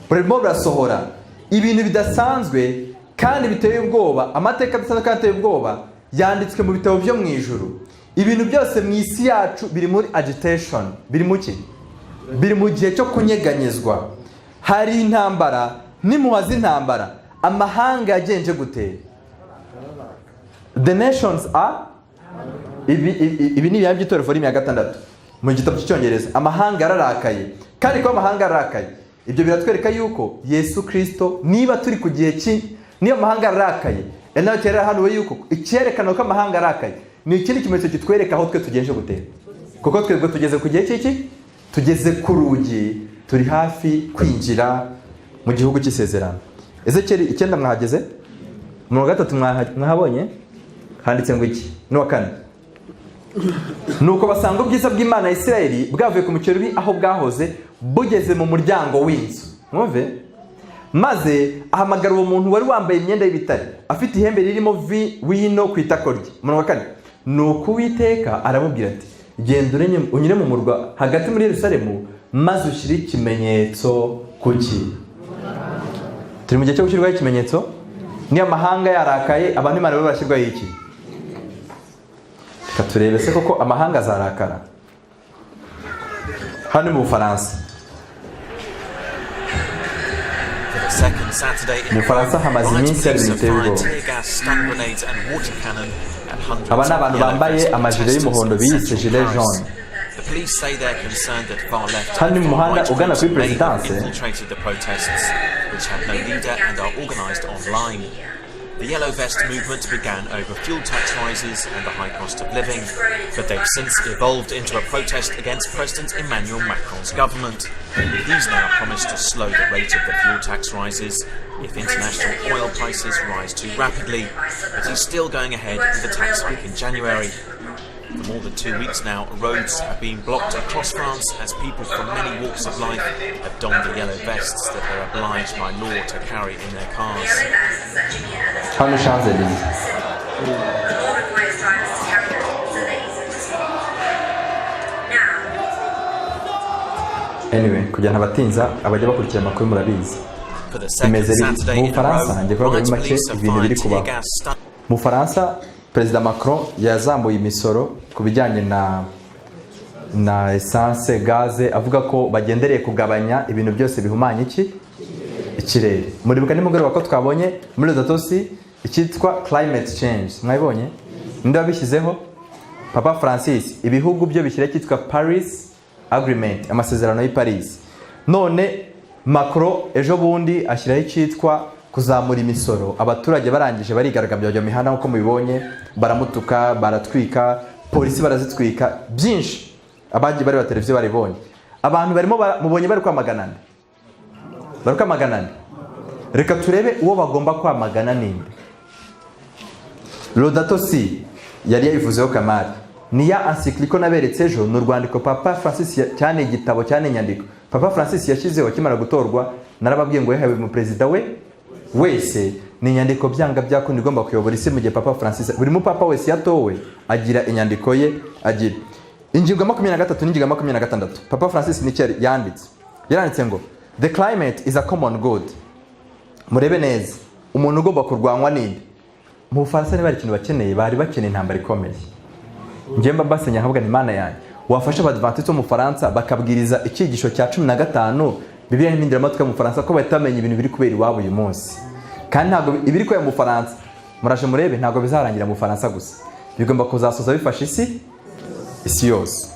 Burimo burasohora. Ibintu bidasanzwe kandi biteye ubwoba, amateka adasanzwe kandi ateye ubwoba yanditswe mu bitabo byo mu ijuru. Ibintu byose mu isi yacu biri muri agitation, biri mu ki? Biri mu gihe cyo kunyeganyezwa. Hari intambara n'impuha z'intambara. Amahanga yagenje gute? The nations are ibi ni Ibihamya by'Itorero, volume ya 6, mu gitabo cy'Icyongereza. Amahanga yararakaye. Kandi kuba amahanga yararakaye, ibyo biratwereka yuko Yesu Kirisito, niba turi ku gihe ki, niyo amahanga yararakaye, nawe yarahanuwe yuko icyerekana ko amahanga arakaye ni ikindi kimenyetso kitwereka aho twe tugenje gutera, kuko twebwe tugeze ku gihe cy'iki? Tugeze ku rugi, turi hafi kwinjira mu gihugu cy'isezerano. Ezekiyeli 9 mwahageze? Umurongo wa 3 mwahabonye? Handitse ngo iki? N'uwa 4. Nuko basanga ubwiza bw'Imana ya Isirayeli bwavuye ku mukerubi aho bwahoze, bugeze mu muryango w'inzu. Mwumve: maze ahamagara uwo muntu wari wambaye imyenda y'ibitare, afite ihembe ririmo wino ku itako rye. Umurongo wa 4: nuko Uwiteka aramubwira ati: "Genda unyure mu murwa hagati muri Yerusalemu, maze ushyire ikimenyetso." Kuki turi mu gihe cyo gushyirwaho ikimenyetso? Niyo amahanga yarakaye, abantu Imana bo barashyirwaho iki? Reka turebe se koko amahanga azarakara. Hano ni mu Bufaransa. For the second Saturday in Mu Bufaransa hamaze riot iminsi hari police ibintu have biteye fired ubwoba. tear gas, stun grenades and water cannon Aba ni abantu bambaye amajire y'umuhondo biyise gilet jaune. Hano ni mu muhanda ugana kuri Perezidanse. Infiltrated the protests, which have no leader and are organized online. The Yellow Vest movement began over fuel tax rises and the high cost of living, but they've since evolved into a protest against President Emmanuel Macron's government. He's now promised to slow the rate of the fuel tax rises if international oil prices rise too rapidly, but he's still going ahead with the tax hike in January. For more than 2 weeks now, roads have been blocked across France as people from many walks of life have donned the yellow vests that they're obliged by law to carry in their cars. Hano Champs-Élysées. The law requires drivers to carry them so they're easier to spot. Now, Anyway, kugira ntabatinza, abajya bakurikira amakuru murabizi. For the second Bimeze bite Saturday mu in a row, Bufaransa? Njye kuvuga muri riot make police have ibintu biri fired tear kubaho gas stun mu Bufaransa. Perezida Macron yazamuye imisoro ku bijyanye na essence, gaze, avuga ko bagendereye kugabanya ibintu byose bihumanya ikirere. Muribuka nimugoroba ko twabonye muri Laudato Si icyitwa climate change? Mwabibonye? Ninde wabishyizeho? Papa Francis. Ibihugu byo bishyira icyitwa Paris Agreement, amasezerano y'i Paris. None Macron ejo bundi ashyiraho icyitwa kuzamura imisoro. Abaturage barangije barigaragambya, bajya mu mihanda nk'uko mubibonye, baramutuka, baratwika, polisi barazitwika, byinshi. Abagiye bareba televiziyo baribonye. Abantu barimo mubonye bari kwamagana nde? Bari kwamagana nde? Reka turebe uwo bagomba kwamagana ninde. Laudato Si yari yabivuzeho kamari, ni ya encyclical naberetse ejo. Ni urwandiko Papa Francis cyane igitabo, cyane inyandiko Papa Francis yashyizeho akimara gutorwa. Narababwiye ngo yahawe mu perezida we wese. Ni inyandiko byanga byakunda igomba kuyobora isi mu gihe Papa Francis, buri mupapa wese yatowe agira inyandiko ye. Agira ingingo ya 23 n'ingingo ya 26. Papa Francis nicyo yanditse. Yaranditse ngo "The climate is a common good." Murebe neza, umuntu ugomba kurwanywa ninde mu Bufaransa? Niba hari ikintu bakeneye, bari bakeneye intambara ikomeye. Njye mba mbasenya nkavuga ni Imana yanjye wafasha Abadivantiste bo mu Bufaransa bakabwiriza icyigisho cya 15, Bibiliya n'impinduramatwi yo mu Bufaransa, ko bahita bamenya ibintu biri kubera iwabo uyu munsi. Kandi ntabwo ibiri kubera mu Bufaransa, muraje murebe, ntabwo bizarangira mu Bufaransa gusa, bigomba kuzasoza bifasha isi yose.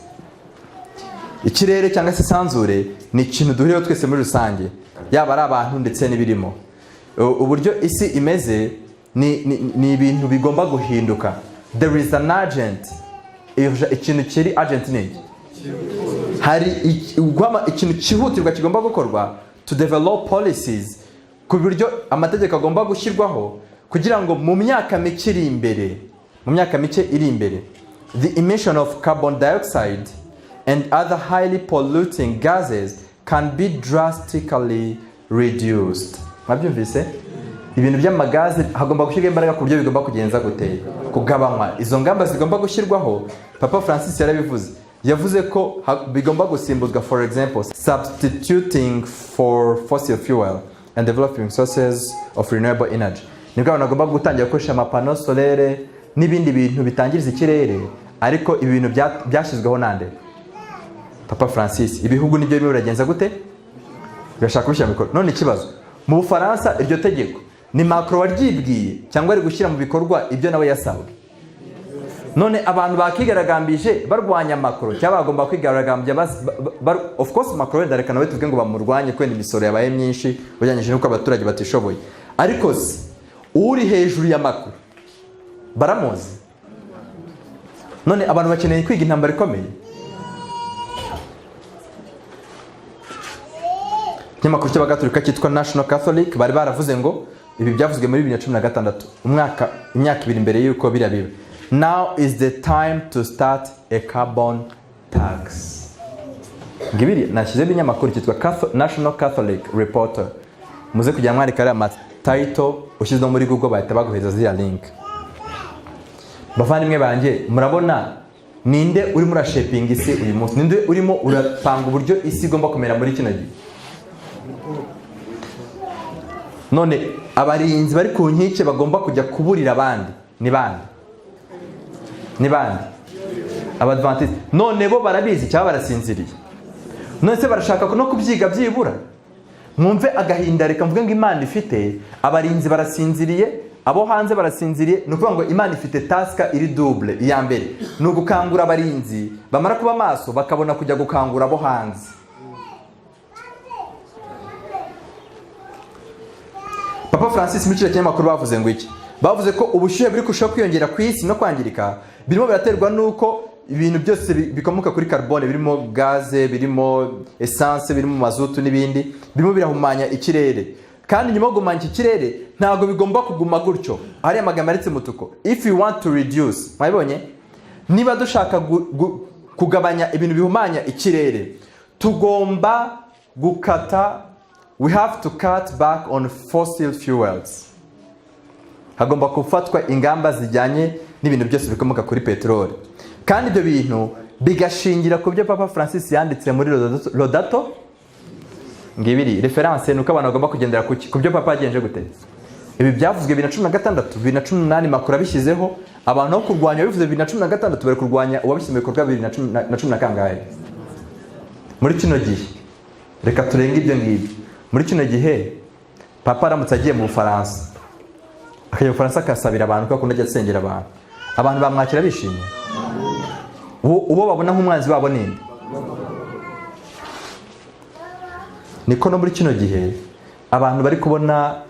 Ikirere cyangwa se isanzure ni ikintu duhuriyeho twese muri rusange, yaba ari abantu ndetse n'ibirimo. Uburyo isi imeze ni ibintu bigomba guhinduka. There is an urgent, ikintu kiri urgent ni iki? Hari ikintu cyihutirwa kigomba gukorwa to develop policies, ku buryo amategeko agomba gushyirwaho kugira ngo mu myaka mike iri imbere, mu myaka mike iri imbere, the emission of carbon dioxide and other highly polluting gases can be drastically reduced. Mwabyumvise? Ibintu by'amagaze hagomba gushyirwa imbaraga ku buryo bigomba kugenza gute? Kugabanywa. Izo ngamba zigomba gushyirwaho, Papa Francis yarabivuze. Yavuze ko bigomba gusimbuzwa, for example, substituting for fossil fuel and developing sources of renewable energy. Nibwo abantu bagomba gutangira gukoresha ama panneaux solaires n'ibindi bintu bitangiriza ikirere. Ariko ibi bintu byashyizweho nande? Papa Francis. Ibihugu nibyo birimo biragenza gute? Birashaka kubishyira mu bikorwa. None ikibazo mu Bufaransa, iryo tegeko ni Macron waryibwiye cyangwa ari gushyira mu bikorwa ibyo nawe yasabwe? None abantu bakigaragambije barwanya Macron cyangwa bagomba kwigaragambya of course Macron wenda reka nawe tuvuge ngo bamurwanye kubera imisoro yabaye myinshi ugereranyije n'uko abaturage batishoboye, ariko se uri hejuru ya Macron baramuzi? None abantu bakeneye kwiga intambara ikomeye. Ikinyamakuru cy'Abagatolika cyitwa National Catholic bari baravuze ngo, ibi byavuzwe muri 2016, umwaka, imyaka 2 mbere y'uko biriya biba, "Now is the time to start a carbon tax." Ngibiri nashyizeho ibinyamakuru cyitwa National Catholic Reporter. Muze kujya mwandika ariya ma title, ushyize no muri Google bahita baguhereza ziriya link. Bavandimwe banjye, murabona ninde urimo urashapinga isi uyu munsi? Ninde urimo urapanga uburyo isi igomba kumera muri kino gihe? None abarinzi bari ku nkike bagomba kujya kuburira abandi ni bande? Ni bande? Abadventiste. None bo barabizi cyangwa barasinziriye? None se barashaka no kubyiga byibura? Mwumve agahinda, reka mvuge ngo Imana ifite abarinzi barasinziriye. Abo hanze barasinziriye. Ni ukuvuga ngo Imana ifite task iri double. Iya mbere ni ugukangura abarinzi, bamara kuba maso bakabona kujya gukangura abo hanze. Papa Francis, muri kiriya kinyamakuru bavuze ngo iki? Bavuze ko ubushyuhe buri kurushaho kwiyongera ku isi no kwangirika birimo biraterwa n'uko ibintu byose bikomoka kuri carbone, birimo gaze, birimo essence, birimo mazutu n'ibindi, birimo birahumanya ikirere. Kandi nyuma yo guhumanya iki kirere, ntabwo bigomba kuguma gutyo. Hariya amagambo yanditse mutuku, "If you want to reduce", mwabibonye? Niba dushaka kugabanya ibintu bihumanya ikirere, tugomba gukata, we have to cut back on fossil fuels. Hagomba gufatwa ingamba zijyanye n'ibintu byose bikomoka kuri peteroli, kandi ibyo bintu bigashingira ku byo Papa Francis yanditse muri Laudato. Ngibiri référence, ni uko abantu bagomba kugendera ku byo Papa yagenje gute. Ibi byavuzwe 2016, 2018 Macron abishyizeho. Abantu aho kurwanya bivuze 2016, bari kurwanya uwabishyize mu bikorwa bibiri na cumi na kangahe. Muri kino gihe, reka turenge ibyo ngibyo, muri kino gihe Papa aramutse agiye mu Bufaransa, akajya mu Bufaransa akasabira abantu, kuko akunda ajya asengera abantu, abantu bamwakira bishimye? Uwo babona nk'umwanzi wabo ninde? Niko no muri kino gihe abantu bari kubona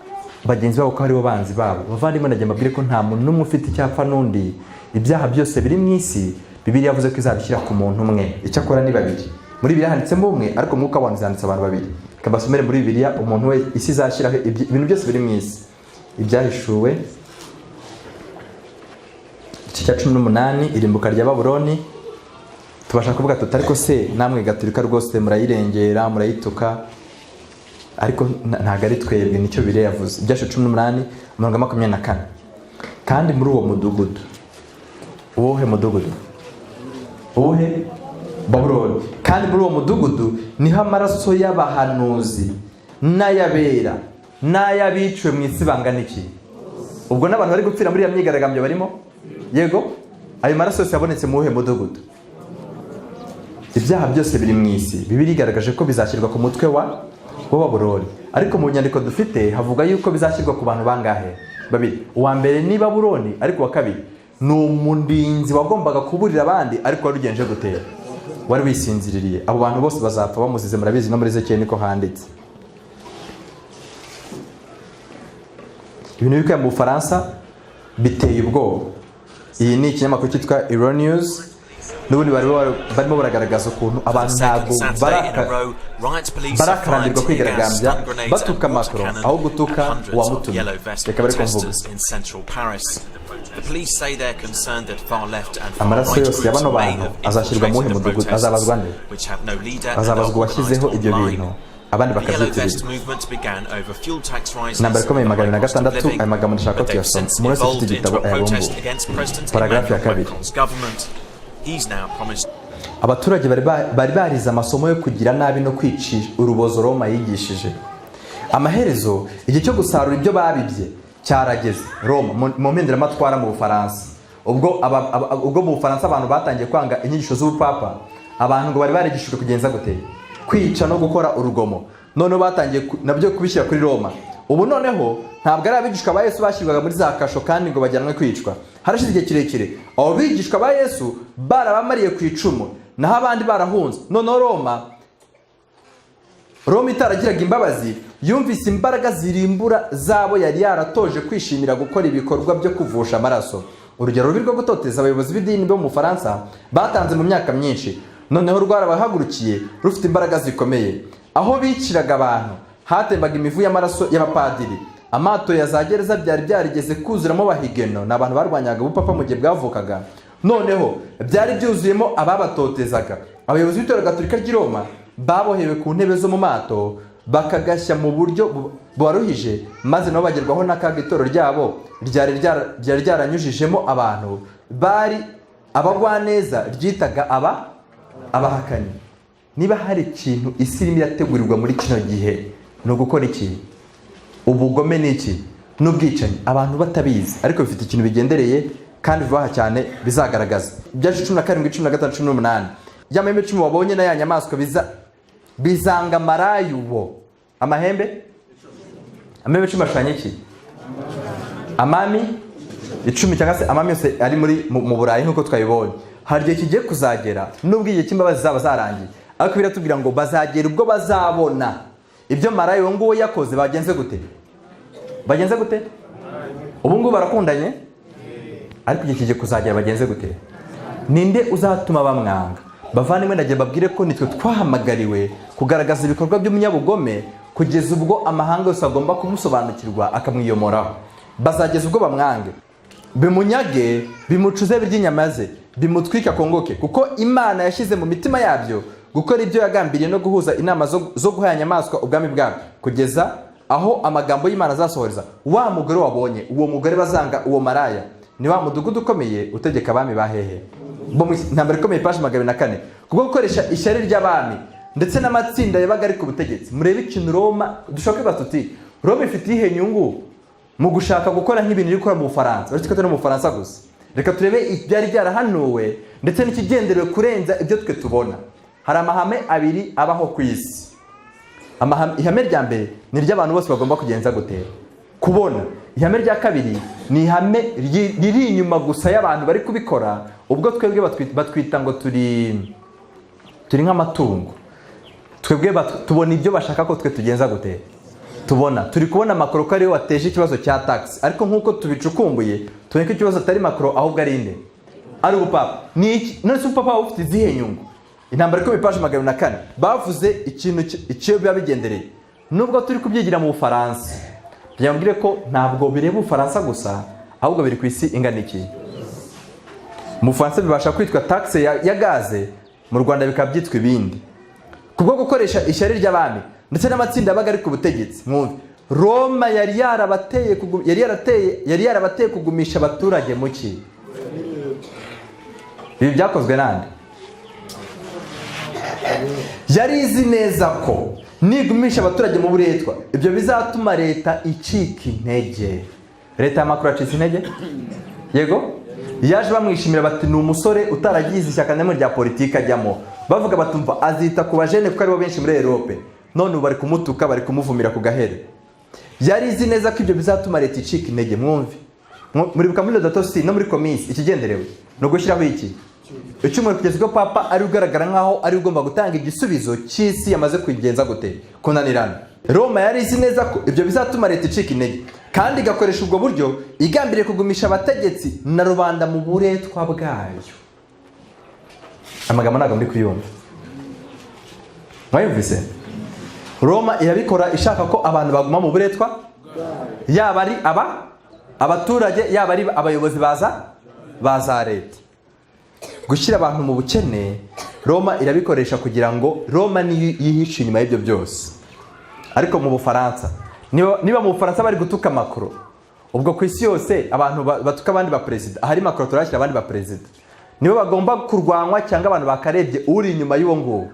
bagenzi babo ko aribo banzi babo. Bavandimwe, nagiye mbabwire ko nta muntu n'umwe ufite icyapfa n'undi. Ibyaha byose biri mu isi, Bibiliya yavuze ko izabishyira ku muntu umwe. Icyakora ni babiri. Muri Bibiliya handitsemo umwe, ariko Umwuka w'abantu handitse abantu babiri. Reka mbasomere muri Bibiliya umuntu we isi izashyiraho ibintu byose biri mu isi. Ibyahishuwe igice cya 18, irimbuka rya Babuloni. Tubasha kuvuga tuti: "Ariko se namwe Gaturika rwose murayirengera, murayituka." Ariko ntabwo ari twebwe, nicyo Bibiliya yavuze. Ibyahishuwe 18, umurongo wa 24: "Kandi muri uwo mudugudu." Uwuhe mudugudu? Uwuhe? Babuloni. "Kandi muri uwo mudugudu niho amaraso y'abahanuzi n'ay'abera n'ay'abiciwe mu isi bangana iki?" Ubwo n'abantu bari gupfira muri iyo myigaragambyo barimo. Yego, ayo maraso yose yabonetse mu wuhe mudugudu? Ibyaha byose biri mu isi, Bibiliya igaragaje ko bizashyirwa ku mutwe wa Babuloni. Ariko mu nyandiko dufite havuga yuko bizashyirwa ku bantu bangahe? Babiri. Uwa mbere ni Babuloni, ariko uwa kabiri ni umurinzi wagombaga kuburira abandi, ariko wari ugenje gutera, wari wisinziririye. Abo bantu bose bazapfa bamuzize. Murabizi, no muri Ezekiyeli niko handitse. Ibintu biri mu Bufaransa biteye ubwoba. Iyi ni ikinyamakuru cyitwa Euronews. N'ubundi barimo baragaragaza ukuntu For the abantu second ntabwo Saturday in a baraka row, riot police have fired barakarambirwa tear gas, kwigaragambya, stun grenades batuka and water Macron cannon aho at gutuka hundreds of uwamutumye. yellow vest Reka bari kumvuga. protesters in central Paris. The police say they're concerned that far left and far Amaraso right yose ya groups bano may bantu have azashyirwa mu wuhe infiltrated the mudugudu? protests, Azabazwa nde? which have no leader and are Azabazwa uwashyizeho organized ibyo online. bintu, abandi The Yellow Vest bakabyitirira. movement began over fuel tax rises Intambara ikomeye, and the magana high na cost of gatandatu. living, Aya magambo ndashaka ko but they've tuyasoma. since Umuntu wese ufite evolved into igitabo a protest ayabumbure. against President Paragarafu ya Emmanuel kabiri. Macron's government. He's now promised Abaturage bari barize amasomo yo kugira nabi no kwica urubozo Roma yigishije. Amaherezo igihe cyo gusarura ibyo babibye cyarageze. Roma mu mpinduramatwara mu Bufaransa, ubwo mu Bufaransa abantu batangiye kwanga inyigisho z'ubupapa, abantu ngo bari barigishijwe kugenza gute? Kwica no gukora urugomo. Noneho batangiye nabyo kubishyira kuri Roma. Ubu noneho ntabwo ari abigishwa ba Yesu bashyirwaga muri za kasho kandi ngo bajyanwe kwicwa. Harashize igihe kirekire abo bigishwa ba Yesu barabamariye ku icumu, naho abandi barahunze. Noneho Roma itaragiraga imbabazi yumvise imbaraga zirimbura zabo yari yaratoje kwishimira gukora ibikorwa byo kuvusha amaraso. Urugero rubi rwo gutoteza abayobozi b'idini bo mu Bufaransa batanze mu myaka myinshi noneho rwarabahagurukiye rufite imbaraga zikomeye. Aho biciraga abantu hatembaga imivu y'amaraso y'abapadiri. Amato ya za gereza byari byarigeze kuzuramo abahigeno, ni abantu barwanyaga ubupapa mu gihe bwavukaga, noneho byari byuzuyemo ababatotezaga. Abayobozi b'itorero Gatolika ry'i Roma babohewe ku ntebe zo mu mato, bakagashya mu buryo bubaruhije, maze nabo bagerwaho n'akaga. Itorero ryabo ryari ryaranyujijemo abantu bari abagwaneza ryitaga aba abahakanyi. Niba hari ikintu isi irimo irategurirwa muri kino gihe, ni ugukora iki? Ubugome. Ni iki? N'ubwicanyi, abantu batabizi, ariko bifite ikintu bigendereye kandi vuba aha cyane bizagaragaza. Ibyahishuwe 17, 15, 18: "Ya mahembe 10 wabonye na ya nyamaswa bizanga maraya uwo." Amahembe 10 ashushanya iki? Amami 10 cyangwa se amami yose ari muri mu Burayi nk'uko twabibonye. Hari igihe kigiye kuzagera, nubwo igihe cy'imbabazi zaba zarangiye, ariko biratubwira ngo bazagera ubwo bazabona ibyo maraya uwo nguwo yakoze. Bagenze gute? Bagenze gute? Ubu ngubu barakundanye, ariko igihe kigiye kuzagera bagenze gute? Ninde uzatuma bamwanga? Bavandimwe, ndagira babwire ko nitwe twahamagariwe kugaragaza ibikorwa by'umunyabugome kugeza ubwo amahanga yose agomba kumusobanukirwa akamwiyomoraho. Bazageza ubwo bamwange, bimunyage, bimucuze, birya inyama ze, bimutwike akongoke, kuko Imana yashyize mu mitima yabyo gukora ibyo yagambiriye no guhuza inama zo guha inyamaswa ubwami bwabyo, kugeza aho amagambo y'Imana azasohoreza. Wa mugore wabonye, uwo mugore bazanga, uwo maraya, ni wa mudugudu ukomeye utegeka abami ba hehe? Bo mu Intambara Ikomeye, paji 204. Kubwo gukoresha ishyari ry'abami ndetse n'amatsinda yabaga ari ku butegetsi. Murebe ikintu Roma, dushobora kwibaza tuti: "Roma ifite iyihe nyungu mu gushaka gukora nk'ibintu iri gukora mu Bufaransa?" Uretse ko atari mu Bufaransa gusa, reka turebe ibyari byarahanuwe ndetse n'ikigenderewe kurenza ibyo twe tubona. Hari amahame abiri abaho ku isi. Ihame rya mbere ni iry'abantu bose bagomba kugenza gute? Kubona. Ihame rya kabiri ni ihame riri inyuma gusa y'abantu bari kubikora. Ubwo twebwe batwita ngo turi nk'amatungo. Twebwe tubona ibyo bashaka ko twe tugenza gute? Tubona. Turi kubona Macron ko ariwe wateje ikibazo cya tax, ariko nk'uko tubicukumbuye tubona ko ikibazo atari Macron, ahubwo ari inde? Ari ubupapa. Ni iki? None se ubupapa buba bufite izihe nyungu? Intambara Ikomeye, paji 204, bavuze ikintu icyo biba bigendereye. Nubwo turi kubyigira mu Bufaransa, byambwire ko ntabwo bireba Ubufaransa gusa, ahubwo biri ku isi ingana iki. Mu Bufaransa bibasha kwitwa taxe ya gaze, mu Rwanda bikaba byitwa ibindi. Kubwo gukoresha ishyari ry'abami ndetse n'amatsinda yabaga ari ku butegetsi, mwumve, Roma yari yarabateye kugumisha abaturage mu ki? Ibi byakozwe nande? Yari izi neza ko nigumisha abaturage mu buretwa, ibyo bizatuma leta icika intege. Leta ya Macron yacitse intege? Yego. Yaje bamwishimira bati: "Ni umusore utaragize ishyaka na rimwe rya politiki ajyamo." Bavuga batumva azita ku bajene kuko aribo benshi muri Europe. None ubu bari kumutuka, bari kumuvumira ku gahere. Yari izi neza ko ibyo bizatuma leta icika intege. Mwumve, muribuka muri Laudato Si no muri Commissi, ikigenderewe ni ugushyiraho iki? Icyumweru, kugeza ubwo papa ari ugaragara nkaho ari ugomba gutanga igisubizo cy'isi yamaze kugenza gute? Kunanirana. Roma yari izi neza ko ibyo bizatuma leta icika intege, kandi igakoresha ubwo buryo igambiriye kugumisha abategetsi na rubanda mu buretwa bwayo. Amagambo ntabwo muri kuyumva. Mwayumvise? Roma irabikora ishaka ko abantu baguma mu buretwa, yaba ari aba abaturage, yaba ari abayobozi baza ba za leta. Gushyira abantu mu bukene, Roma irabikoresha kugira ngo Roma niyo yihishe inyuma y'ibyo byose. Ariko mu Bufaransa, niba mu Bufaransa bari gutuka Macron, ubwo ku isi yose abantu batuka abandi ba perezida, ahari Macron turashyira abandi ba perezida, nibo bagomba kurwanywa, cyangwa abantu bakarebye uri inyuma y'uwo nguwo?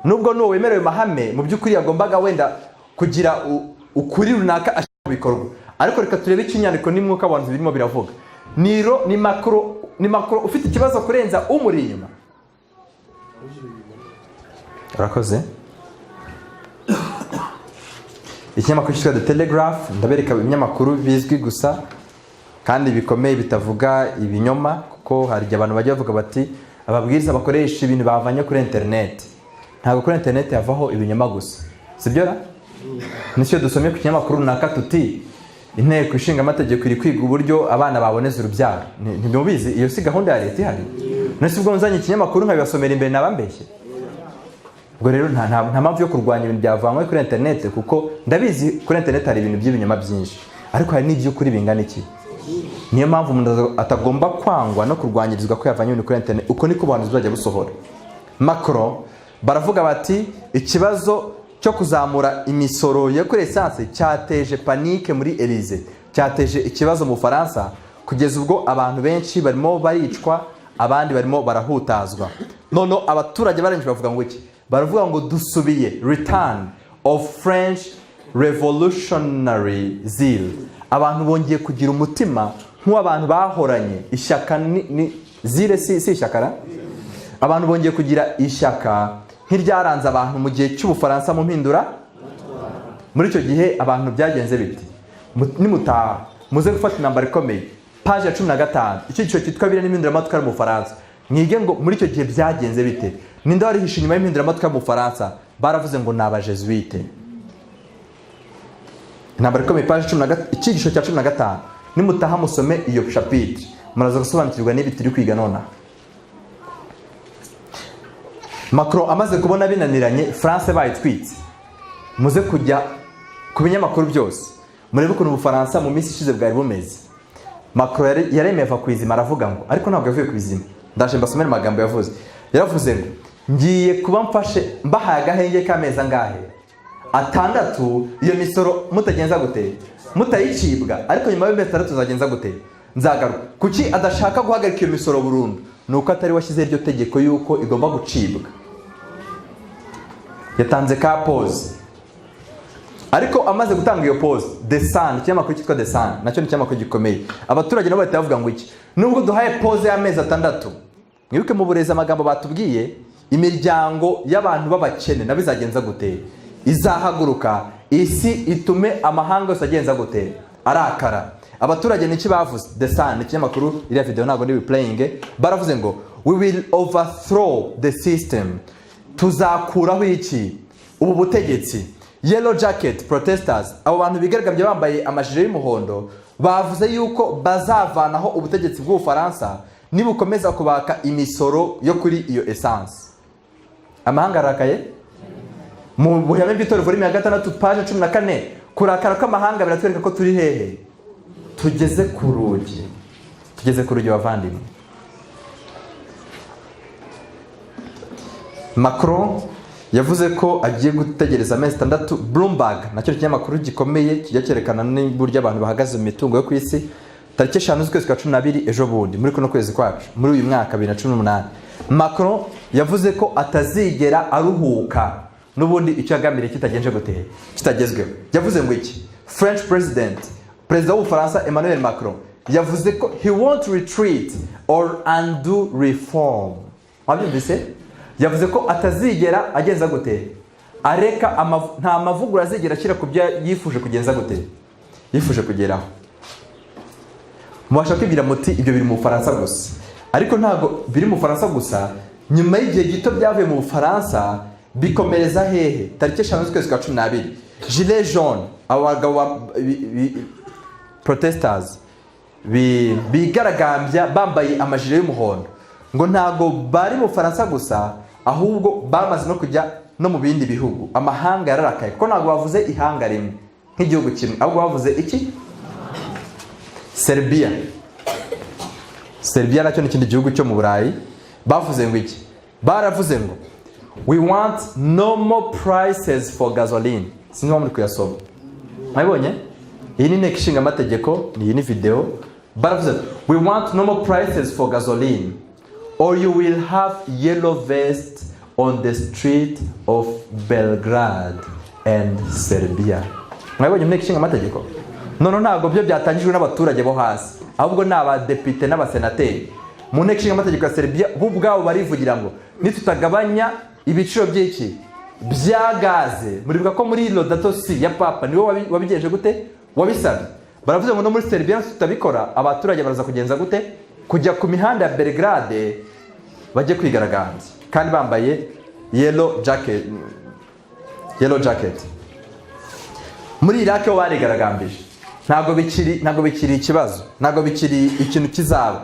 Nubwo n'uwo wemerewe mahame mu by'ukuri yagombaga wenda kugira ukuri runaka ashyira mu bikorwa, ariko reka turebe icyo inyandiko n'umwuka w'abantu birimo biravuga. Ni Macron ufite ikibazo kurenza umuri inyuma? Urakoze. Ikinyamakuru cyitwa The Telegraph, ndabereka ibinyamakuru bizwi gusa kandi bikomeye bitavuga ibinyoma, kuko hari igihe abantu bajya bavuga bati ababwiriza bakoresha ibintu bavanye kuri interineti. Ntabwo kuri interineti havaho ibinyoma gusa, sibyo ra? Nicyo dusomye ku kinyamakuru runaka tuti inteko ishinga amategeko iri kwiga uburyo abana baboneza urubyaro. Ntimubizi? Iyo si gahunda ya leta ihari? None ubwo nzanye ikinyamakuru nkabibasomera imbere, nabambeshye? Ubwo rero nta mpamvu yo kurwanya ibintu byavanywe kuri interineti, kuko ndabizi kuri interineti hari ibintu by'ibinyoma byinshi, ariko hari n'iby'ukuri bingana iki. Niyo mpamvu umuntu atagomba kwangwa no kurwanyirizwa ko yavanye ibintu kuri interineti. Uko niko ubuhanuzi buzajya busohora. Macron, baravuga bati ikibazo cyo kuzamura imisoro yo kuri essence cyateje panique muri Élysée, cyateje ikibazo mu Bufaransa, kugeza ubwo abantu benshi barimo baricwa, abandi barimo barahutazwa. Noneho abaturage barangije bavuga ngo iki? Baravuga ngo dusubiye return of French revolutionary zeal. Abantu bongeye kugira umutima nk'uw'abantu bahoranye ishyaka. Ni zile, si ishyaka ra? Abantu bongeye kugira ishyaka nk'iryaranze abantu mu gihe cy'Ubufaransa mu mpindura. Muri icyo gihe abantu byagenze biti? Nimutaha Muze gufata Intambara Ikomeye, paji ya 15, icyigisho cyitwa Biriya n'impinduramatwara mu Bufaransa. Mwige ngo muri icyo gihe byagenze bite, ninde warihishe inyuma y'impinduramatwara mu Bufaransa? Baravuze ngo ni Abajesuite. Intambara Ikomeye, paji icyigisho cya 15. Nimutaha musome iyo chapitre, muraza gusobanukirwa n'ibi turi kwiga nonaha. Macron amaze kubona binaniranye, France bayitwitse. Muze kujya ku binyamakuru byose murebe ukuntu Ubufaransa mu minsi ishize bwari bumeze. Macron yaremeye ava ku izima, aravuga ngo, ariko ntabwo yavuye ku izima, ndaje mbasomere amagambo yavuze. Yaravuze ngo: "Ngiye kuba mfashe, mbahaye agahenge k'amezi angahe? 6. Iyo misoro mutagenza gute? Mutayicibwa. Ariko nyuma y'amezi 6 nzagenza gute? Nzagaruka." Kuki adashaka guhagarika iyo misoro burundu? Ni uko atari washyizeho iryo tegeko y'uko igomba gucibwa. Yatanze ka pause. Ariko amaze gutanga iyo pause, The Sun, ikinyamakuru cyitwa The Sun nacyo ni ikinyamakuru gikomeye, abaturage nabo bahita bavuga ngo iki? Nubwo duhaye pause y'amezi 6, mwibuke mu burezi amagambo batubwiye, imiryango y'abantu b'abakene nabo izagenza gute? Izahaguruka, isi itume amahanga yose agenza gute? Arakara. Abaturage niki bavuze? The Sun, ikinyamakuru, iriya video ntabwo ndi playing. Baravuze ngo: "We will overthrow the system." Tuzakuraho iki? Ubu butegetsi. Yellow Jacket protesters, abo bantu bigaragambye bambaye amajire y'umuhondo, bavuze yuko bazavanaho ubutegetsi bw'Ubufaransa nibukomeza kubaka imisoro yo kuri iyo essence. Amahanga arakaye. Mu Buhamya bw'Itorero, volume ya 6, page 14, kurakara kw'amahanga biratwereka ko turi hehe? Tugeze ku rugi, tugeze ku rugi, bavandimwe. Macron yavuze ko agiye gutegereza amezi 6. Bloomberg, nacyo ni ikinyamakuru gikomeye kijya cyerekana n'uburyo abantu bahagaze mu mitungo yo ku isi, tariki 5 z'ukwezi kwa 12, ejo bundi muri kuno kwezi kwacu, muri uyu mwaka 2018, Macron yavuze ko atazigera aruhuka n'ubundi icyo yagambiriye kitagenje gute? Kitagezweho. Yavuze ngo iki? French president, perezida w'Ubufaransa Emmanuel Macron, yavuze ko he won't retreat or undo reform. Wabyumvise? Yavuze ko atazigera agenza gute? Areka nta mavugurura azigera ashyira ku byo yifuje kugenza gute? Yifuje kugeraho. Mubasha kwibwira muti ibyo biri mu Bufaransa gusa, ariko ntabwo biri mu Bufaransa gusa. Nyuma y'igihe gito byavuye mu Bufaransa bikomereza hehe? Tariki 5 z'ukwezi kwa 12, gilet jaune, abo bagabo protesters bigaragambya bambaye amajire y'umuhondo, ngo ntabwo bari mu Bufaransa gusa, ahubwo bamaze no kujya no mu bindi bihugu. Amahanga yararakaye, kuko ntabwo bavuze ihanga rimwe nk'igihugu kimwe, ahubwo bavuze iki? Serbia. Serbia nacyo ni ikindi gihugu cyo mu Burayi. Bavuze ngo iki? Baravuze ngo: "We want normal prices for gasoline." Sinzi muri kuyasoma, mwabibonye? Iyi ni inteko ishinga amategeko, iyi ni video. Baravuze: "We want normal prices for gasoline or you will have yellow vest on the street of Belgrade and Serbia." Mwabibonye mu nteko ishinga amategeko? None ntabwo byo byatangijwe n'abaturage bo hasi, ahubwo ni abadepite n'abasenateri mu nteko ishinga amategeko ya Serbia bo ubwabo barivugira ngo nitutagabanya ibiciro by'iki? Bya gaze. Muribuka ko muri Laudato Si ya Papa niwe wabigenje gute? Wabisabye. Baravuze ngo no muri Serbia tutabikora, abaturage baraza kugenza gute? Kujya ku mihanda ya Belgrade, bajye kwigaragambya kandi bambaye yellow jacket. Yellow jacket. Muri Iraq ho barigaragambije. Ntabwo bikiri ikibazo, ntabwo bikiri ikintu kizaba.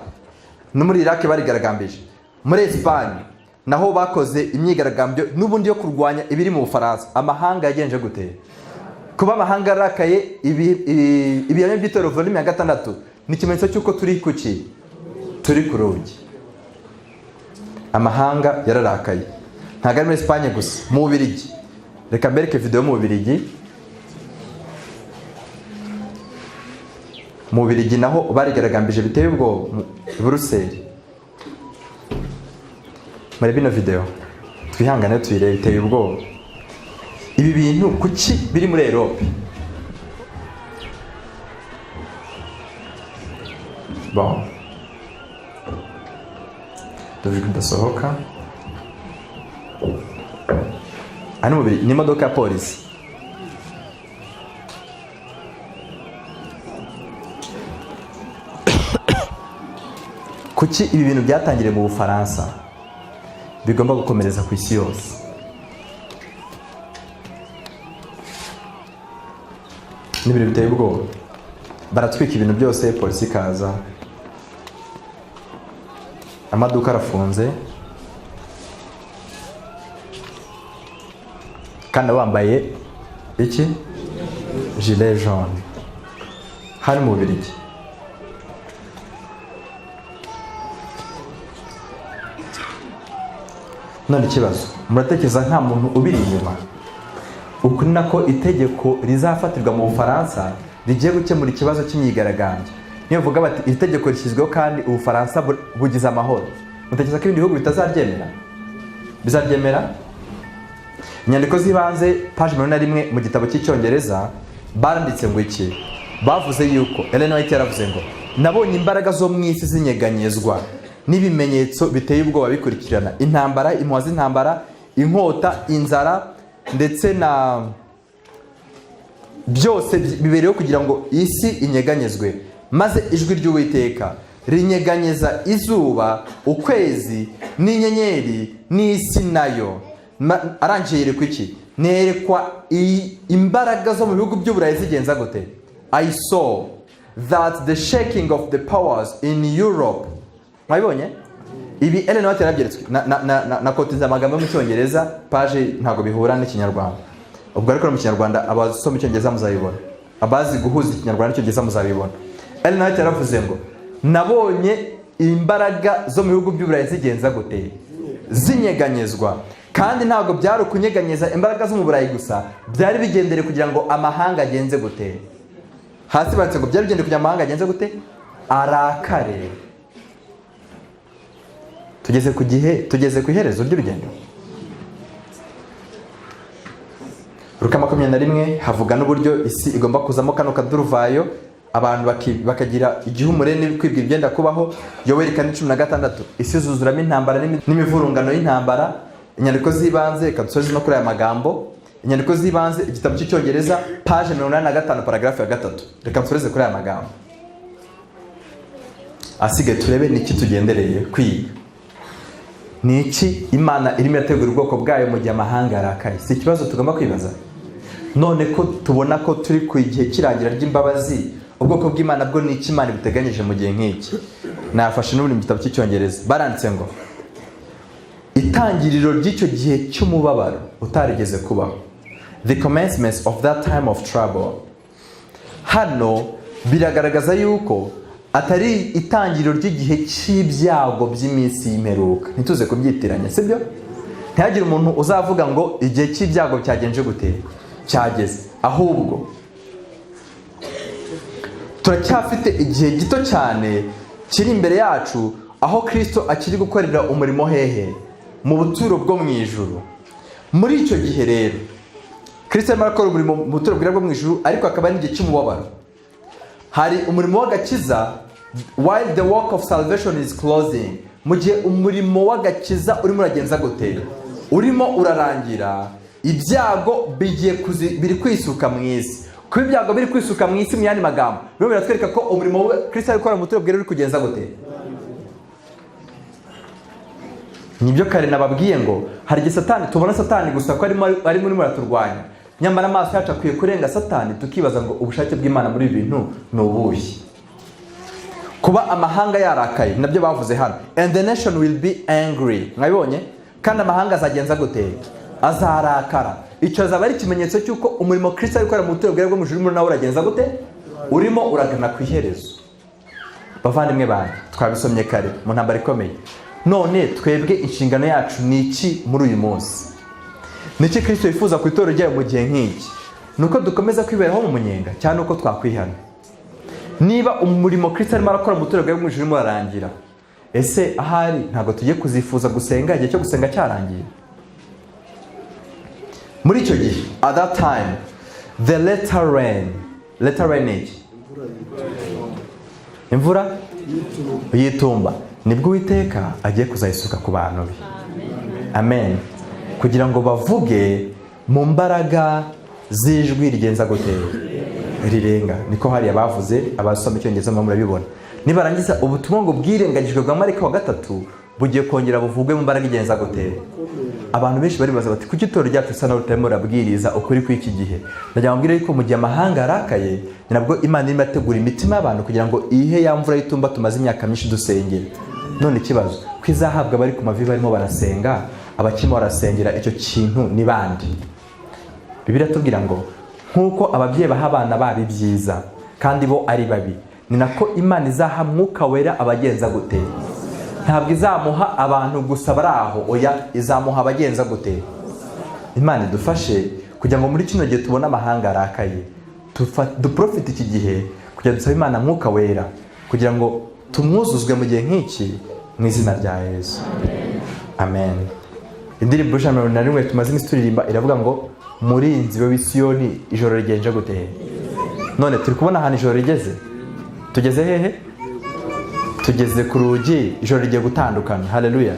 No muri Iraq barigaragambije. Muri Espagne naho bakoze imyigaragambyo n'ubundi yo kurwanya ibiri mu Bufaransa. Amahanga yagenje gute? Kuba amahanga arakaye, Ibihamya by'Itorero, volume ya 6, ni ikimenyetso cy'uko turi kuki? Turi ku rugi. Amahanga yararakaye. Ntabwo ari muri Espagne gusa, mu Bubiligi. Reka mbereke video mu Bubiligi. Mu Bubiligi naho barigaragambije biteye ubwoba, mu Buruseli. Murebe ino video, twihangane tuyirebe, biteye ubwoba. Ibi bintu kuki biri muri Europe? Bon, dore kudasohoka. Aha ni mu Bubiligi, ni imodoka ya polisi. Kuki ibi bintu byatangiriye mu Bufaransa bigomba gukomereza ku isi yose? Ni ibintu biteye ubwoba. Baratwika ibintu byose, polisi ikaza, amaduka arafunze, kandi bambaye iki? Gilet jaune. Hari mu Bubiligi. None ikibazo, muratekereza nta muntu ubiri inyuma? Uku ni nako itegeko rizafatirwa mu Bufaransa rigiye gukemura ikibazo cy'imyigaragambyo. Niyo bavuga bati iri tegeko rishyizweho kandi Ubufaransa bugize amahoro, mutekereza ko ibindi bihugu bitazaryemera? Bizaryemera? Inyandiko z'ibanze, page 41 mu gitabo cy'Icyongereza, baranditse ngo iki? Bavuze yuko Ellen White yaravuze ngo: "Nabonye imbaraga zo mu isi zinyeganyezwa n'ibimenyetso biteye ubwoba bikurikirana: intambara, impuha z'intambara, inkota, inzara, ndetse na byose bibereyeho kugira ngo isi inyeganyezwe. Maze ijwi ry'Uwiteka rinyeganyeza izuba, ukwezi n'inyenyeri n'isi nayo." Arangije yerekwa iki? Nerekwa imbaraga zo mu bihugu by'Uburayi zigenza gute? "I saw that the shaking of the powers in Europe." Mwabibonye ibi? Ellen White yarabyeretswe. Na kotinze amagambo yo mu Cyongereza, page ntabwo bihura n'Ikinyarwanda ubwo, ariko no mu Kinyarwanda abasoma Icyongereza muzabibona, abazi guhuza Ikinyarwanda n'Icyongereza muzabibona. Ellen White yaravuze ngo: "Nabonye imbaraga zo mu bihugu by'Uburayi zigenza gute? Zinyeganyezwa." Kandi ntabwo byari ukunyeganyeza imbaraga zo mu Burayi gusa, byari bigendere kugira ngo amahanga agenze gute? Hasi banditse ngo byari bigendere kugira ngo amahanga agenze gute? Arakare. Tugeze ku gihe, tugeze ku iherezo ry'urugendo. Luka 21 havuga n'uburyo isi igomba kuzamo kano kaduruvayo, abantu bakagira igihumure kwibwira ibyenda kubaho. Yoweri 4:16, isi izuzuramo intambara n'imivurungano y'intambara. Inyandiko z'ibanze, reka dusoze no kuri aya magambo. Inyandiko z'ibanze, igitabo cy'Icyongereza, page 85, paragraphe ya 3. Reka nsoreze kuri aya magambo, asigaye turebe niki tugendereye kwiga, ni iki Imana irimo irategura ubwoko bwayo mu gihe amahanga yarakaye. Si ikibazo tugomba kwibaza? None ko tubona ko turi ku gihe cy'irangira ry'imbabazi, ubwoko bw'Imana bwo ni iki Imana ibuteganyije mu gihe nk'iki? Nafashe n'ubundi mu gitabo cy'Icyongereza, baranditse ngo itangiriro ry'icyo gihe cy'umubabaro utarigeze kubaho, the commencement of that time of trouble. Hano biragaragaza yuko atari itangiriro ry'igihe cy'ibyago by'iminsi y'imperuka. Ntituze kubyitiranya, sibyo? Ntihagire umuntu uzavuga ngo igihe cy'ibyago cyagenje gute? Cyageze. Ahubwo turacyafite igihe gito cyane kiri imbere yacu, aho Kirisito akiri gukorera umurimo hehe? Mu buturo bwo mu ijuru. Muri icyo gihe rero Kirisito arimo arakora umurimo mu buturo bwera bwo mu ijuru, ariko hakaba n'igihe cy'umubabaro, hari umurimo w'agakiza. While the work of salvation is closing, mu gihe umurimo w'agakiza urimo uragenza gute? Urimo urarangira, ibyago bigiye biri kwisuka mu isi. Kuba ibyago biri kwisuka mu isi, mu yandi magambo, birimo biratwereka ko umurimo we Kristo ari gukora mu buturo bwera uri kugenza gute? Nibyo kare nababwiye ngo hari igihe Satani, tubona Satani gusa ko arimo urimo araturwanya, nyamara amaso yacu akwiye kurenga Satani, tukibaza ngo ubushake bw'Imana muri ibi bintu ni ubuhe? Kuba amahanga yarakaye nabyo bavuze hano: "And the nation will be angry." Mwabibonye? Kandi amahanga azagenza gute? Azarakara. Icyo azaba ari ikimenyetso cy'uko umurimo Kristo ari gukora mu buturo bwera bwo mu ijuru urimo nawe uragenza gute? Urimo uragana ku iherezo. Bavandimwe banjye, twabisomye kare mu ntambara ikomeye. None twebwe inshingano yacu ni iki muri uyu munsi? Ni iki Kristo yifuza ku itorero ryayo mu gihe nk'iki? Ni uko dukomeza kwiberaho mu munyenga, cyangwa uko twakwihana? Niba umurimo Kristo arimo arakora mu buturo bwe mu ijuru urimo urarangira, ese ahari ntabwo tugiye kuzifuza gusenga igihe cyo gusenga cyarangiye? Muri icyo gihe, at that time, the latter rain. Latter rain ni iki? Imvura y'itumba. Nibwo Uwiteka agiye kuzayisuka ku bantu be, amen, kugira ngo bavuge mu mbaraga z'ijwi rigenza gute? Rirenga. Niko hariya bavuze, abasoma Icyongereza murabibona. Nibarangiza, ubutumwa ngo bwirengagijwe bwa marayika wa gatatu bugiye kongera buvugwe mu mbaraga igenza gute? Abantu benshi baribaza bati: "Kuki itorero ryacu risa naho ritarimo rirabwiriza ukuri kw'iki gihe?" Ndagira ngo mbwire yuko mu gihe amahanga arakaye, ni nabwo Imana irimo irategura imitima y'abantu kugira ngo ihe ya mvura y'itumba tumaze imyaka myinshi dusengera. None ikibazo ko izahabwa abari ku mavi barimo barasenga, abakirimo barasengera icyo kintu ni bande? Bibiliya tubwira ngo nk'uko ababyeyi baha abana babo ibyiza kandi bo ari babi, ni nako Imana izaha Mwuka Wera abagenza gute? Ntabwo izamuha abantu gusa bari aho, oya, izamuha abagenza gute? Imana idufashe kugira ngo muri kino gihe tubone amahanga arakaye, duprofite iki gihe kugira dusabe Imana Mwuka Wera kugira ngo tumwuzuzwe mu gihe nk'iki, mu izina rya Yesu, amen. Indirimbo 111 tumaze iminsi turirimba iravuga ngo: "Murinzi we w'Isiyoni, ijoro rigenje gute?" None turi kubona ahantu ijoro rigeze. Tugeze hehe? Tugeze ku rugi, ijoro rigiye gutandukana. Haleluya!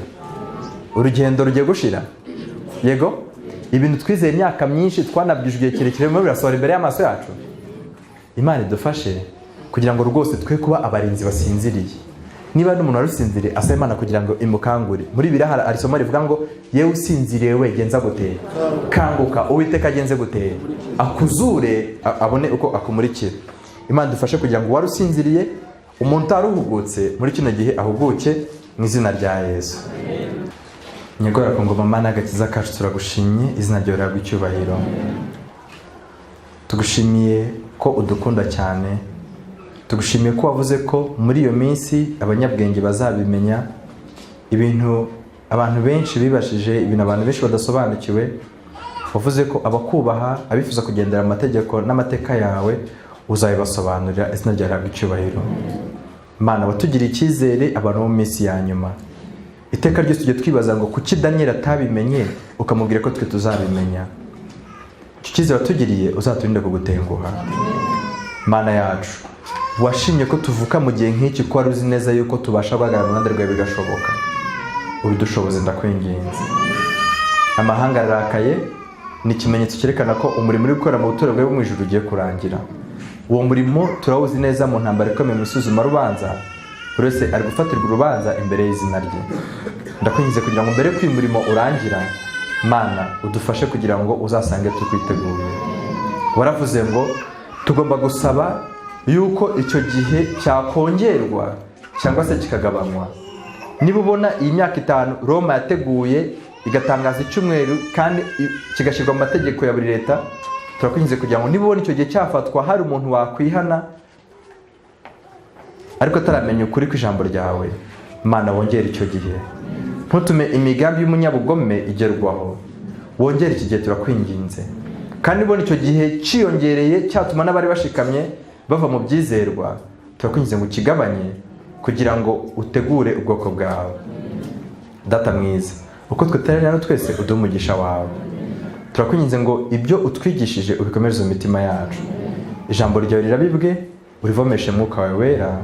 Urugendo rugiye gushira. Yego, ibintu twizeye imyaka myinshi, twanabwije igihe kirekire, birimo birasohora imbere y'amaso yacu. Imana idufashe kugira ngo rwose twe kuba abarinzi basinziriye. Niba n'umuntu wari usinziriye, asaba Imana kugira ngo imukangure. Muri Bibiliya hari isomo rivuga ngo: "Yewe usinziriye we, genza gute? Kanguka, Uwiteka agenze gute? Akuzure, abone uko akumurikira." Imana idufashe kugira ngo uwari usinziriye, umuntu utaruhugutse muri kino gihe, ahuguke mu izina rya Yesu. Nyegora ku ngoma, Mana y'agakiza kacu, turagushimye, izina ryawe rihabwa icyubahiro. Tugushimiye ko udukunda cyane. Tugushimiye ko wavuze ko muri iyo minsi abanyabwenge bazabimenya. Ibintu abantu benshi bibashije, ibintu abantu benshi badasobanukiwe, wavuze ko abakubaha, abifuza kugendera mu mategeko n'amateka yawe, uzabibasobanurira. Izina ryawe rihabwa icyubahiro. Mana, watugiriye icyizere abantu bo mu minsi ya nyuma. Iteka ryose tujya twibaza ngo kuki Daniel atabimenye, ukamubwira ko twe tuzabimenya. Icyo cyizere watugiriye, uzaturinde kugutenguha. Mana yacu, washimye ko tuvuka mu gihe nk'iki ko wari uzi neza yuko tubasha guhagarara mu ruhande rwawe bigashoboka. Ubidushoboze, ndakwinginze. Amahanga ararakaye, ni ikimenyetso cyerekana ko umurimo uri gukora mu buturo bwawe bwo mu ijuru ugiye kurangira. Uwo murimo turawuzi neza mu ntambara ikomeye, mu isuzumarubanza, buri wese ari gufatirwa urubanza imbere y'izina rye. Ndakwinginze kugira ngo mbere y'uko uyu murimo urangira, Mana, udufashe kugira ngo uzasange tukwiteguye. Waravuze ngo tugomba gusaba yuko icyo gihe cyakongerwa cyangwa se kikagabanywa. Niba ubona iyi myaka 5 Roma yateguye, igatangaza icyumweru kandi kigashyirwa mu mategeko ya buri leta, turakwinginze kugira ngo niba ubona icyo gihe cyafatwa, hari umuntu wakwihana ariko ataramenya ukuri kw'ijambo ryawe, Mana, wongere icyo gihe. Ntutume imigambi y'umunyabugome igerwaho. Wongere iki gihe, turakwinginze. Kandi ubona icyo gihe cyiyongereye cyatuma n'abari bashikamye bava mu byizerwa, turakwinginze ngo ukigabanye kugira ngo utegure ubwoko bwawe. Data mwiza, uko twiteraniye hano twese, uduhe umugisha wawe. Turakwinginze ngo ibyo utwigishije ubikomereze mu mitima yacu. Ijambo ryawe rirabibwe, urivomeshe Mwuka wawe Wera,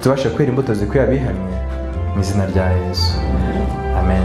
tubashe kwera imbuto zikwiye abihannye, mu izina rya Yesu, amen.